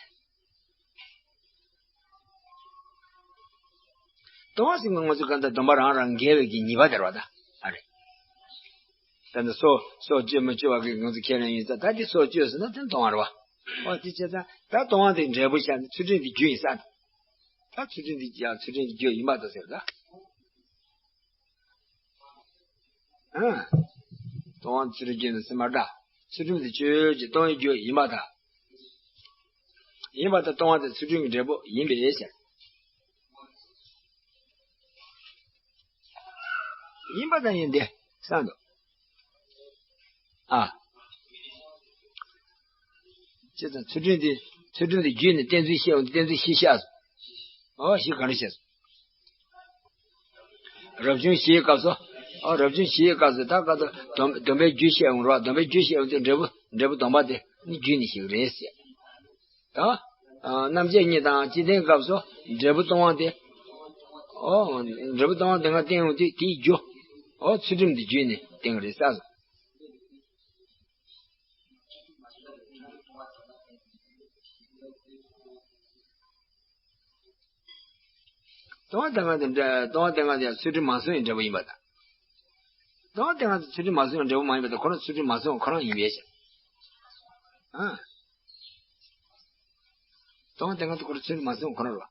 ལྟུང་བ་ཟེར་ང་ཚོ་ག་འདྲ་སྡོམ་པ་རང་རང་འགལ་བའི་གི་ཉེས་པ་དེ་རེད་བ་ད། ཨ་རེད། ད་ནི་སྲོག་སྲོག་གཅོད་མི་གཅོད་པ་གི་ང་ཚོ་ཁས་ལེན་ཡིན་ཙང་ད་འདི་སྲོག་གཅོད་ཟེར་ན་དེ་ལྟུང་བ་རེད་བ། ཨོ་དེ་བྱས་ཙང་ད་ལྟུང་བ་དེ་འབྲས་བུ་བཞག་ནས་ཚུལ་ཁྲིམས་དེ་རྒྱུ་ཡིན་ས། ད་ཚུལ་ཁྲིམས་དེ་ཡང་ཚུལ་ཁྲིམས་ཀྱི་རྒྱུ་ཡིན་པ་དང་ཟེར་ད། ཨང་། ལྟུང་བ་ཚུལ་ཁྲིམས་ཀྱི་རྒྱུ་ཡིན་ཟེར་མ་འདྲ། ཚུལ་ཁྲིམས་དེ་ཆོས་ཀྱི་ལྟུང་བའི་རྒྱུ་ཡིན་པ་དང་། ཡིན་པ་དང་ལྟུང་བ་དེ་ཚུལ་ཁྲིམས་ཀྱི་འབྲས་བུ་ཡིན་པས་ཟེར། ཡིན་པ་དང་ཡིན་ཏེ་བསམ་དོ། ཨ། ཅེས་དང་ཚུལ་ཁྲིམས་དེ་ཚུལ་ཁྲིམས་དེ་རྒྱུད་ནས་བསྟན་ཚུལ་བཤད་འོང་དུས་བསྟན་ཚུལ་ཤེས་ཤག་སོ། ཨོ་ཞིག་ག་རེ་བཤད་སོ། རབ་བྱུང་བཞིའི་སྐབས་སུ། ཨོ་རབ་བྱུང་བཞིའི་སྐབས་སུ་ད་ག་ཚོད་སྡོམ་སྡོམ་པའི་རྒྱུ་བཤད་འོང་རོགས། སྡོམ་པའི་རྒྱུ་བཤད་འོང་དུས་འབྲས་བུ་འབྲས་བུ་སྡོམ་པ་དེ་ནི་རྒྱུད་ནས་ཞིག་རེད་ཟེར། ད། རྣམ་བཅད་གཉིས་དང་སྤྱི་ལྡན་སྐབས་སུ་འབྲས་བུ་ལྟུང་བ་དེ། ཨོ། འབྲས་བུ་སྟོང་པ་དེ་སྔ་བསྟན་ཡོང་དུས་དེའི་རྒྱུ། ཨོ་ཚུལ་ཁྲིམས་དེ་བརྒྱུད་ནས་བསྟན་གྱི་རེད་ས་སོ། སྟོང་པ་དེ་སྔ་དེ་འདྲ་སྟོང་པ་དེ་སྔ་དེ་ཚུལ་ཁྲིམས་མ་བསྲུངས་པའི་འབྲས་བུ་ཡིན་པ་དང་། སྟོང་པ་དེ་སྔ་དེ་ཚུལ་ཁྲིམས་མ་བསྲུངས་པའི་འབྲས་བུ་མ་ཡིན་པ་དང་ཁོ་རང་ཚུལ་ཁྲིམས་མ་བསྲུངས་པ་ཁོ་རང་ཡིན་པས་ཤ། ཨ། སྟོང་པ་དེ་སྔ་དེ་ཁོ་རང་ཚུལ་ཁྲིམས་མ་བསྲུངས་པ་ཁོ་རང་རེད་པ།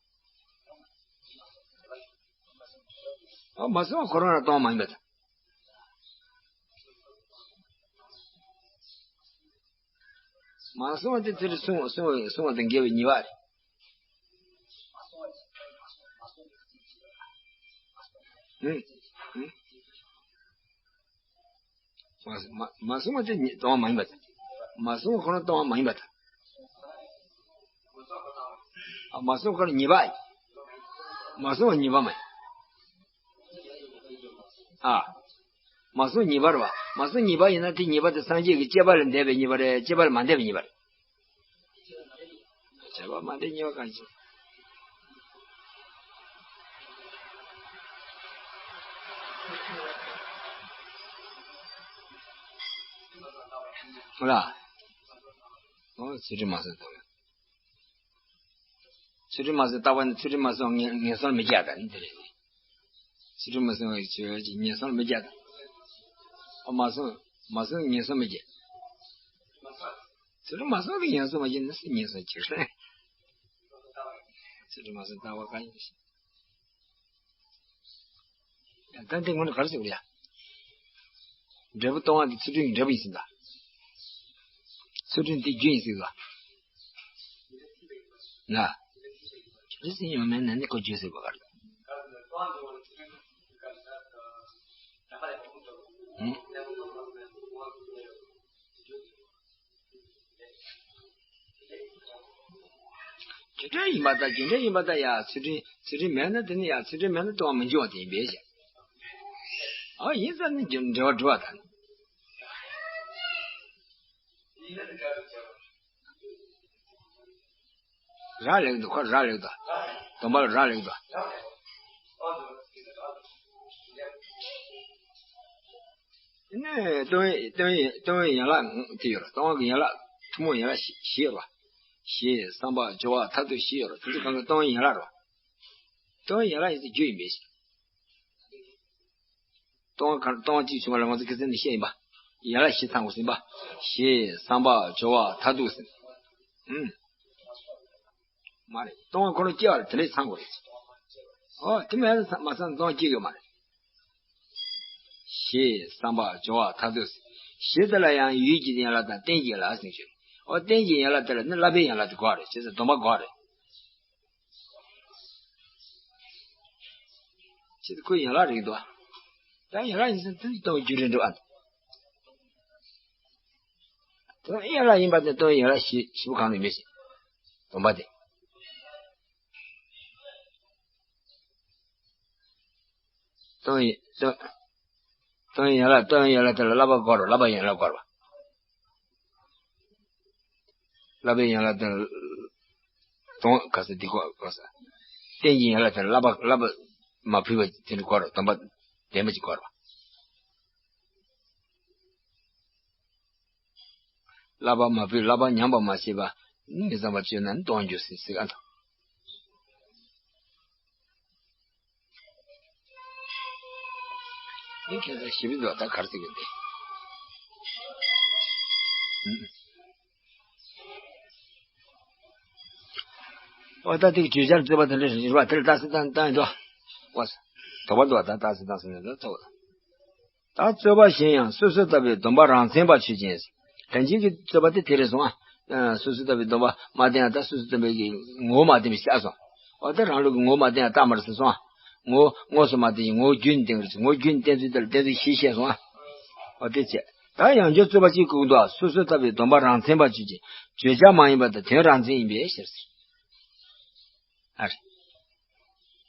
ཨ་མ་བསྲུངས་པ་ཁོ་རང་རང་སྟོང་པ་མ་ཡིན་པ་དང་། མ་བསྲུངས་པ་དེ་ཚུལ་ཁྲིམས་བསྲུང་བ་བསྲུང་བ་བསྲུང་བ་དང་འགལ་བའི་ཉེས་པ་རེད། ཨུ། ཨུ། མ་མ་མ་བསྲུངས་པ་དེ་ཉེས་སྟོང་པ་མ་ཡིན་པ་དང་། མ་བསྲུངས་པ་ཁོ་རང་སྟོང་པ་མ་ཡིན་པ་དང་། ཨ་མ་བསྲུངས་པ་ཁོ་རང་ཉེས་པ་ཡིན། མ་བསྲུངས་པ་ཉེས་པ་མ་ཡིན། ཨ། མ་བསྲུངས་ཉེས་པ་རེད་པ། མ་བསྲུངས་ཉེས་པ་ཡིན་ན་དེ་ཉེས་པ་དེ་སངས་རྒྱས་ཀྱི་བསྐྱེད་པ་ལ་འདས་པའི་ཉེས་པ་རེད། བསྐྱེད་པ་ལ་མ་འདས་པའི་ཉེས་པ་རེད། བྱས་པ་མ་འདྲེས་ཉེས་པ་གང་ཞིག་ལ། ཨོ་ཚུལ་ཁྲིམས་མ་བསྲུངས་ལྟ་བ། ཚུལ་ཁྲིམས་མ་བསྲུངས་ལྟ་བ་ནི་ཚུལ་ཁྲིམས་མ་བསྲུངས་ངན་ངན་སོང་མི་སྐྱེ་ད་ནི་དེ་རེད། ཚུལ་ཁྲིམས་མ་བསྲུངས་པའི་ཆོས་ཀྱི་ངན་སོང་མི་སྐྱེ་ད། ཨ་མ་བསྲུངས་མ་བསྲུངས་ངན་སོང་མི་སྐྱེ། ཚུལ་ཁྲིམས་མ་བསྲུངས་པའི་ངན་སོང་མ་སྐྱེ་ནི་སུ་ངན་སོང་སྐྱེ་རེད། ཚུལ་ཁྲིམས་མ་བསྲུངས་ལྟ་བ་གང་ཡིན་ཞེས། ད་འདི་སྔོན་ག་རེ་ཟེར་བ་ཡ། འབྲས་བུ་སྟོང་པ་འདི་ཚུལ་ཁྲིམས་ཀྱི་འབྲས་བུ་ཡིན་ཟེར་ད། ཚུལ་ཁྲིམས་འདི་རྒྱུ་ཡིན་ཟེར་བ། ན། རེ་ཟིན་ཡོད་མེད་ན་ནི་ཁོ་རྒྱུ་ཟེར་བ་ག་རེ། ཨུ། རྒྱུ་འབྲས་ཡིན་པ་དང་རྒྱུ་འབྲས་ཡིན་པ་དང་ཡ་ཚུལ་ཁྲིམས་ཚུལ་ཁྲིམས་མེད་ན་དེ་ནི་ཡ་ཚུལ་ཁྲིམས་མེད་ན་སྟོང་པ་མི་འབྱུང་བ་དེ་ཡིན་པས་ཤ། ཨ་ཡིན་ཙང་ནི་རྒྱུ་འབྲས་བུ་འགྲོ་བ་དང་། རག་ལས་འདུག་ཁོ་རག་ལས་འདུག་སྡོམ་པ་ལ་རག་ལས་འདུག་ནས་སྟོང་པའི་སྟོང་པའི་སྟོང་པའི་ཡན་ལག་དེ་ཡོད་རེད། སྟོང་པ་གི་ཡན་ལག་ཐུན་མོང་ཡན་ལག་བཞི་བཞི་ཡོད་རེད་པ། ཞེས་བསམ་པ་སྦྱོར་བ་མཐར་ཐུག་བཞི་ཡོད་རེད། དེ་ཚོ་གང་ག་སྟོང་པའི་ཡན་ལག་རེད་པ། སྟོང་པའི་ཡན་ལག་ཡིན་ཚེ་རྒྱུ་ཡིན་པས། སྟོང་པ་གང་སྟོང་པ་གཅིག་བྱུང་བ་ལ་ང་ཚོ་ཁ་སང་ནས་བཤད་ཡིན་པ། ཡན་ལག་བཞི་ཚང་དགོས་ཟིན་པ། ཞེས་བསམ་པ་སྦྱོར་བ་མཐར་ཐུག་ཟིན། ཨུམ། མ་རེད། སྟོང་པ་ཁོ་རང་སྐྱེ་བ་ལ་དེ་འདྲས་ཚང་དགོས་རེད། ཨོ་དེ་མེད་ན་མ་ཚང་སྟོང་པ་སྐྱེ་ཡོད་མ་རེད། ཞེས་བསམ་པ་སྦྱོར་བ་མཐར་ཐུག་ཟིན། ཞེས་དེ་ལ་ཡང་ཡུལ་གྱི་ཡན་ལག་དང་རྟེན་གྱི་ཡན་ལག་ཟེར་ཞུ། ཨོ་རྟེན་གྱི་ཡན་ལག་དེ་ལ་ནི་བསླབ་པའི་ཡན་ལག་དེ་དགོས་རེད། བྱས་ཙང་སྡོམ་པ་དགོས་རེད། ཅི་སྟེ་ཁོའི་ཡན་ལག་རེད་འདུག་ད་ཡན་ལག་ཡིན་ཙང་དེ་སྟོང་པའི་རྒྱུ་རེད་འགྲོ་ཨ། དེ་ཡན་ལག་ཡིན་པ་དེ་སྟོང་པའི་ཡན་ལག་བཞི་བཞི་པོ་གང་ནས་མི་ཤེས། སྡོམ་པ་དེ། སྟོང་པའི་སྟོང་སྟོང་པའི་ཡན་ལག་སྟོང་པའི་ཡན་ལག་དེ་ལ་བསླབ་པ་དགོས་རེད། བསླབ་པའི་ཡན་ལག་དགོས་རེད་པ། བསླབ་པའི་ཡན་ལག་དེ་སྟོང་ག་ས་འདི་གོ་ག་ས། རྟེན་གྱི་ཡན་ལག་དེ་བསླབ་པ་བསླབ་པ་མ་ཕུལ་བ་དེ་འདྲ་དགོས་རེད། སྡོམ་པ་ལྡན་པ་ཅིག་དགོས་རེད་པ། བསླབ་པ་མ་ཕུལ་བསླབ་པ་ཉམས་པ་མ་བྱས་པ་ནི་མི་ཚངས་པར་སྤྱོད་ན་ནི་སྟོང་འགྱུར་ཟེར་ཟེར་ག་འདུག་འདི་ཁྱེད་ཚོ་ཞིབ་འདུག་ད་ག་རེ་ཟེར་གི་འདི། ཨོ་ད་དེ་གི་བརྗོད་བྱར་རྩོད་པ་དེ་འདྲ་རེད་པ། དེ་ལ་རྟགས་གསལ་བཏང་བཏང་ཡོད་འགྲོ། ཨོ་དོགས་པ་འདུག་ད་རྟགས་གསལ་བཏང་སོང་ན་ད་ཚོགས། ད་རྩོད་པ་གཞན་ཡང་སོ་སོར་ལྟ་བའི་སྡོམ་པ་རང་མཚན་པ་ཆོས་ཅན། ལན་གཅིག་གི་རྩོད་པ་དེ་དེ་རེད་སོང་ཨ། སོ་སོར་ལྟ་བའི་སྡོམ་པ་མ་བསྟན་ཡང་ད་སོ་སོར་སྟོན་པའི་གི་ངོ་བོ་མ་བསྟན་པའི་བཤད་སོང་། འོ་ད་རང་ལུགས་ཀྱི་ངོ་བོ་མ་བསྟན་ཡང་རྟགས་མ་རེད་ཟེར་སོང་ཨ། ངོ་བོ་དངོས་སུ་མ་བསྟན་ཞིང་ངོ་བོ་རྒྱུད་ནས་བསྟན་གྱི་རེད་ཟེར། ངོ་བོ་རྒྱུད་ནས་བསྟན་ཚུལ་དེ་ལ་བསྟན་ཚུལ་བཞི་བཤད་སོང་ཨ། འོ་དེ་བྱས། ད་ཡང་བསྐྱར་རྩོད་པ་གཅིག་བཀོད་འདུག་སོ་སོར་ལྟ་བའི་སྡོམ་པ་རང་མཚན་པ་ཆོས་ཅན། བརྗོད་བྱ་མ་ཡིན་པ་དང་དོན་རང་མཚན་ཡིན་པའི་ཕྱིར་ཟེར། ཨ་རེ།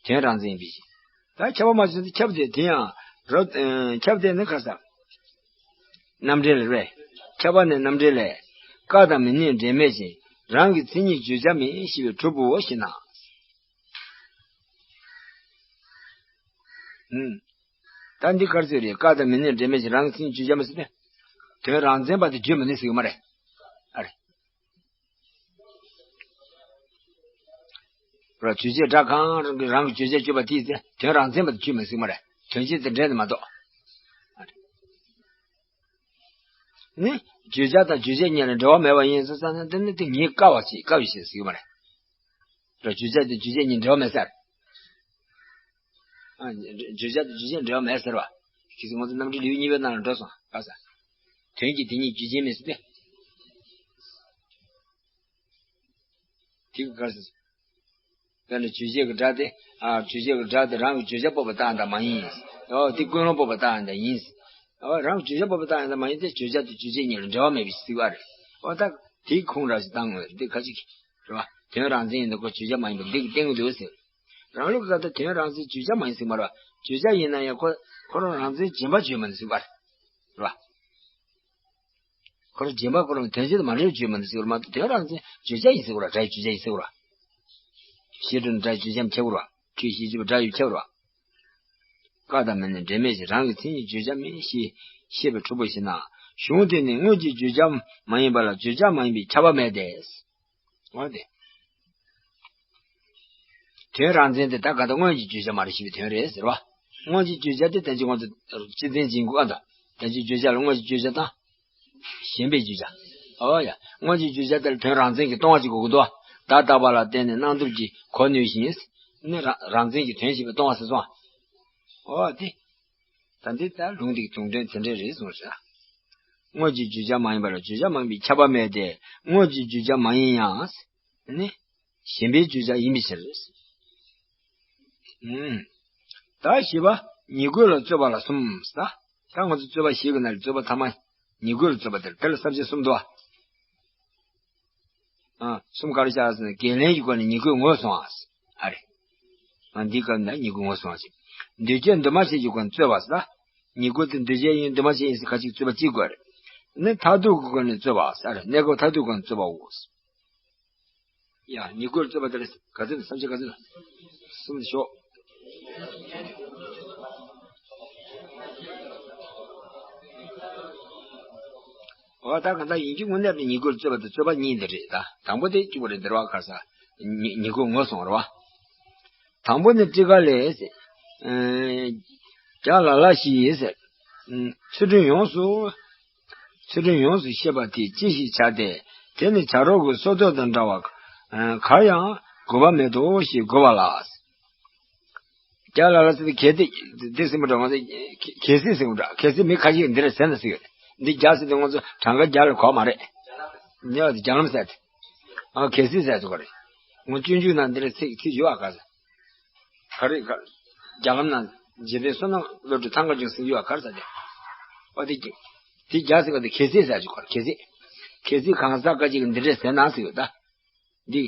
དོན་རང་མཚན་ཡིན་པའི་ཕྱིར། ད་ཁྱབ་པ་མ་བྱུང་ཚེ་ཁྱབ་སྟེ་དེ་ཡང་རོ། ཨ་ཁྱབ་སྟེ་ནི་ཁ་ས། རྣམ་འགྲེལ་རེད། ཁྱབ་པ་ནི་རྣམ་འགྲེལ་ལས། ཀ་དང་མི་གནས་འབྲེལ་མེད་ཅིང་། རང་གི་མཚན་ཉིད་བརྗོད་བྱ་མིན་ཞེས་པའི་གྲུབ་བོ་ཞེ་ན། ཨུམ། ད་འདི་ག་རེ་ཟེར་རེད། ཀ་དང་མི་ནི་འབྲེལ་མེད་ཅིང་རང་གི་མཚན་ཉིད་བརྗོད་བྱ་མིན་ཟེར་ཏེ། དོན་རང་མཚན་པ་དེ་བརྗོད་མི་ནུས་ཟེར་གྱི་མ་རེད། ཨ་རེད། ར་བརྗོད་བྱའི་སྒྲ་གང་རུང་གིས་རང་གི་བརྗོད་བྱ་བརྗོད་པ་དེས་དོན་རང་མཚན་པ་དེ་བརྗོད་མི་ནུས་ཟེར་གྱི་མ་རེད། དོན་སྤྱི་དང་འབྲེལ་ནས་མ་གཏོགས། ཨ་རེད། ནི། བརྗོད་བྱ་དང་རྗོད་བྱེད་གཉིས་ལ་འབྲེལ་བ་མེད་པ་ཡིན་ཟེར་ཙང་ནི་དེ་ནི་དེ་ངེས་དཀའ་བ་ཞིག་དཀའ་བའི་ཞིག་ཟེར་གྱི་མ་རེད། ར་བརྗོད་བྱ་དང་རྗོད་བྱེད་གཉིས་འབྲེལ་བ་མེད་ས་རེད། ཨ། བརྗོད་བྱ་དང་རྗོད་བྱེད་འབྲེལ་བ་མེད་ཟེར་བ། གལ་སྲིད་ང་ཚོ་རྣམ་འགྲེལ་ལེའུ་གཉིས་པའི་ནང་ལ་འགྲོ་སོང་ག་ས། དོན་གྱི་དེ་ཉིད་རྒྱུ་ཅན་མིན་ཟེར་ཏེ། དེ་ག་ག་རེ་ཟེར། དཔེར་ན་རྗོད་བྱེད་ཀྱི་སྒྲ་དེ། ཨ། རྗོད་བྱེད་ཀྱི་སྒྲ་དེ་རང་གི་བརྗོད་བྱ་སྤོབས་པ་བཏགས་ཡང་ད་མ་ཡིན། ཨོ། དེ་ཀུན་སློང་སྤོབས་པ་བཏགས་ཡང་ད་ཡིན། ཨོ། རང་གི་བརྗོད་བྱ་སྤོབས་པ་བཏགས་ཡང་ད་མ་ཡིན་ཏེ། བརྗོད་བྱ་དང་རྗོད་བྱེད་གཉིས་ལ་འབྲེལ་བ་མེད་པའི་ཟེར་བ་རེད། ཨོ་ད། དེའི་ཁུངས་ར་ཞིག་བཏང་དགོས་རེད། དེ་ཁ་ཅིག་རེད་བ། དོན་རང་མཚན་ཡིན་ད་ཁོ་བརྗོད་བྱ་མ་ཡིན་པ་འདི་གི་སྟེང་དུ་ཟེར། རང་ལུགས་ཀྱི་ད་ལྟ་དོན་རང་མཚན་བརྗོད་བྱ་མ་ཡིན་ཟེར་མ་རེད་བ། བརྗོད་བྱ་ཡིན་ན་ཡང་ཁོ། ཁོ་རང་རང་མཚན་རྗེན་པ་བརྗོད་མི་ནུས་ཟེར་བ་རེད་བ། ཁོ་རང་རྗེན་པ་ཁོ་རང་དོན་སྤྱི་དང་མ་འབྲེལ་བརྗོད་མི་ནུས་ཟེར་བ་མ་གཏོགས། དོན་རང་མཚན་བརྗོད་བྱ་ཡིན་ཟེར་བ་རེད། སྒྲ་ཡི་བརྗོད་བྱ་ཡིན་ཟེར་བ་རེད། ཞེས་སྒྲུབ་ན་སྒྲ་ཡི་བརྗོད་བྱ་མི་ཁྱབ་པ་རེད་བ། ཁྱོད་ཞེས་བརྗོད་པ་སྒྲ་ཡི་ཁྱབ་པ་རེད་བ། ཀ་དང་མི་ནི་འབྲེལ་མེད་ཅིང་རང་གི་མཚན་ཉིད་བརྗོད་བྱ་མིན་ཞེས་བཤད་པའི་འཁྲུལ་པ་ཞིག་ན། གཞུང་དེ་ནི་དངོས་ཀྱི་བརྗོད་བྱ་མ་ཡིན་པ་ལ་བརྗོད་བྱ་མ་ཡིན་པའི་ཁྱབ་པ་མེད་དེ། འོ་དེ། དོན་རང་མཚན་དེ་ད་ག་ད་དངོས་ཀྱི་བརྗོད་བྱ་མ་རེད་ཞེས་པའི་དོན་རེད་ཟེར་བ། དངོས་ཀྱི་བརྗོད་བྱ་དེ་དོན་གྱི་ངོ་ཚ་སྤྱི་མཚན་འཛིན་དགོས་ཨ། ད་དོན་གྱི་བརྗོད་བྱ་ལ་དངོས་ཀྱི་བརྗོད་བྱ་དང་། ཞེན་པའི་བརྗོད་བྱ། འོ་ཡ། དངོས་ཀྱི་བརྗོད་བྱ་དེ་ལ་དོན་རང་མཚན་གྱིས་སྟོང་པ་ཅིག་དགོས་ཀྱི་འདུག། བརྡ་བཏགས་པ་ལ་བརྟེན་ནས་སྣང་སྟོབས་ཀྱིས་གོ་ནུས་ཤིང་། ནི་རང་རང་མཚན་གྱིས་དོན་བྱེད་པས་སྟོང་པ་ཟེར་སོང་། འོ་དེ། ད་འདི་ལྟར་ལུང་འདི་གི་དུང་འདྲེན་དེ་འདྲའི་རེད་གསུངས་ཤག། དངོས་ཀྱི་བརྗོད་བྱ་མ་ཡིན་པ་ལ་བརྗོད་བྱ་མ་ཡིན་པའི་ཁྱབ་པ་མེད་དེ། དངོས་ཀྱི་བརྗོད་བྱ་མ་ཡིན་ཡང་། ནི། ཞེན་པའི་བརྗོད་བྱ་ཡིན་པའི་ཕྱིར། ཨུམ། ད་བཞི་པ། ཉིད་དགོས་ལ་རྩོད་པ་ལ་གསུམ་ཟེར། ད་ང་ཚོ་རྩོད་པ་བཞི་གི་ནང་ལ་རྩོད་པ་ཐ་མ། ཉིད་དགོས་ལ་རྩོད་པ་དེར་དེ་ལ་ས་བཅད་གསུམ་འདུག་ཨ། ཨ། གསུམ་ག་རེ་བཞག་ཟེར་ན། འགལ་ལན་གྱི་སྒོ་ནས་ཉིད་དགོས་ངོས་བཟུང་བ། ཨ་རེ། ཨ། འདིའི་སྐབས་ན་ཉིད་དགོས་ངོས་བཟུང་བ་ཞིག། འདུས་བྱས་འདུས་མ་བྱས་ཀྱི་སྒོ་ནས་རྩོད་པ་ཟེར། ཉིད་དགོས་དེ་འདུས་བྱས་ཡིན་འདུས་མ་བྱས་ཡིན་ཟེར་ཁ་ཅིག་རྩོད་པ་གཅིག་དགོས་རེད། ནི་མཐར་ཐུག་གི་སྒོ་ནས་རྩོད་པ་ཟེར། གནས་སྐབས་མཐར་ཐུག་སྒོ་ནས་རྩོད་པའོ། ཡ། ཉིད་དགོས་རྩོད་པ་དེ་ལ་ག་ཚོད་ན། ས་བཅད་ག་ཚོད་ན། གསུམ་དུ་ཞོག། འོ་ད་གང་ལྟར་ཡིན་གྱི་དངོས་གནས་དེ་ཉིད་དགོས་རྩོད་པ་དེ་རྩོད་པ་གཉིས་འདི་རེད་ད། དང་པོ་དེ་གཅིག་པ་རེད། འདིར་བ་ག་ས། ཉི་ཉིད་དགོས་ངོས་བཟུང་རེད་བ། དང་པོ་ནི་ཊཱི་ཀ་ལས། ཨེ། རྒྱ་ལ་ལ་ཞིག་ཟེར། ཨེ། ཚུལ་ཁྲིམས་ཡོངས་སུ། ཚུལ་ཁྲིམས་ཡོངས་སུ་ཤེས་པ་དེ་ཅི་ཞིག་བྱ་སྟེ། དེ་ནི་བྱ་རོག་གི་སོ་ཐོག་དང་འདྲ་བ། ཨེ། གར་ཡང་དགོས་པ་མེད་དོ་ཞེས་དགོས་པ་ལ། རྒྱ་ལ་ལ་ཟེར་ཏེ་གལ་ཏེ་འདི་ཟེར་མི་འདྲ། ང་ཚོ་གལ་སྲིད་ཟེར་མི་འདྲ། གལ་སྲིད་མི་ཁ་ཤས་འདི་རེད་ཟེར་ན་ཟེར་གི་རེད། འདི་རྒྱ་ཟེར་ཏེ་ང་ཚོ་གྲངས་ཀ་རྒྱ་ལ་གོ་མ་རེད། འདི་ཡང་རྒྱ་ལམ་ཟེར་ཏེ། ཨ། གལ་སྲིད་ཟེར་ཚོ་ག་རེད། ངོ་སྤྱོད་འཇུག་ན་འདི་རེད་ཚིག་ཚིག་ཡོད་ཨ་ག་ཟེར། ག་རེ་ག། རྒྱ་ལམ་ན་འཇིག་རྟེན་བསོད་ནམས་བློ་གྲོས་ཐང་ག་ཅུང་ཟིན་ཡོད་ཨ་ག་རེ་ཟེར་ཏེ། ཨོ་དེ་དེ་རྒྱ་ཟེར་ག་དེ་གལ་སྲིད་ཟེར་ཚོ་ག་རེད། གལ་སྲིད། གལ་སྲིད་གང་ཟག་ག་ཅིག་གིས་འདི་རེད་ཟེར་ན་ཟེར་ཡོད་ད། འདི།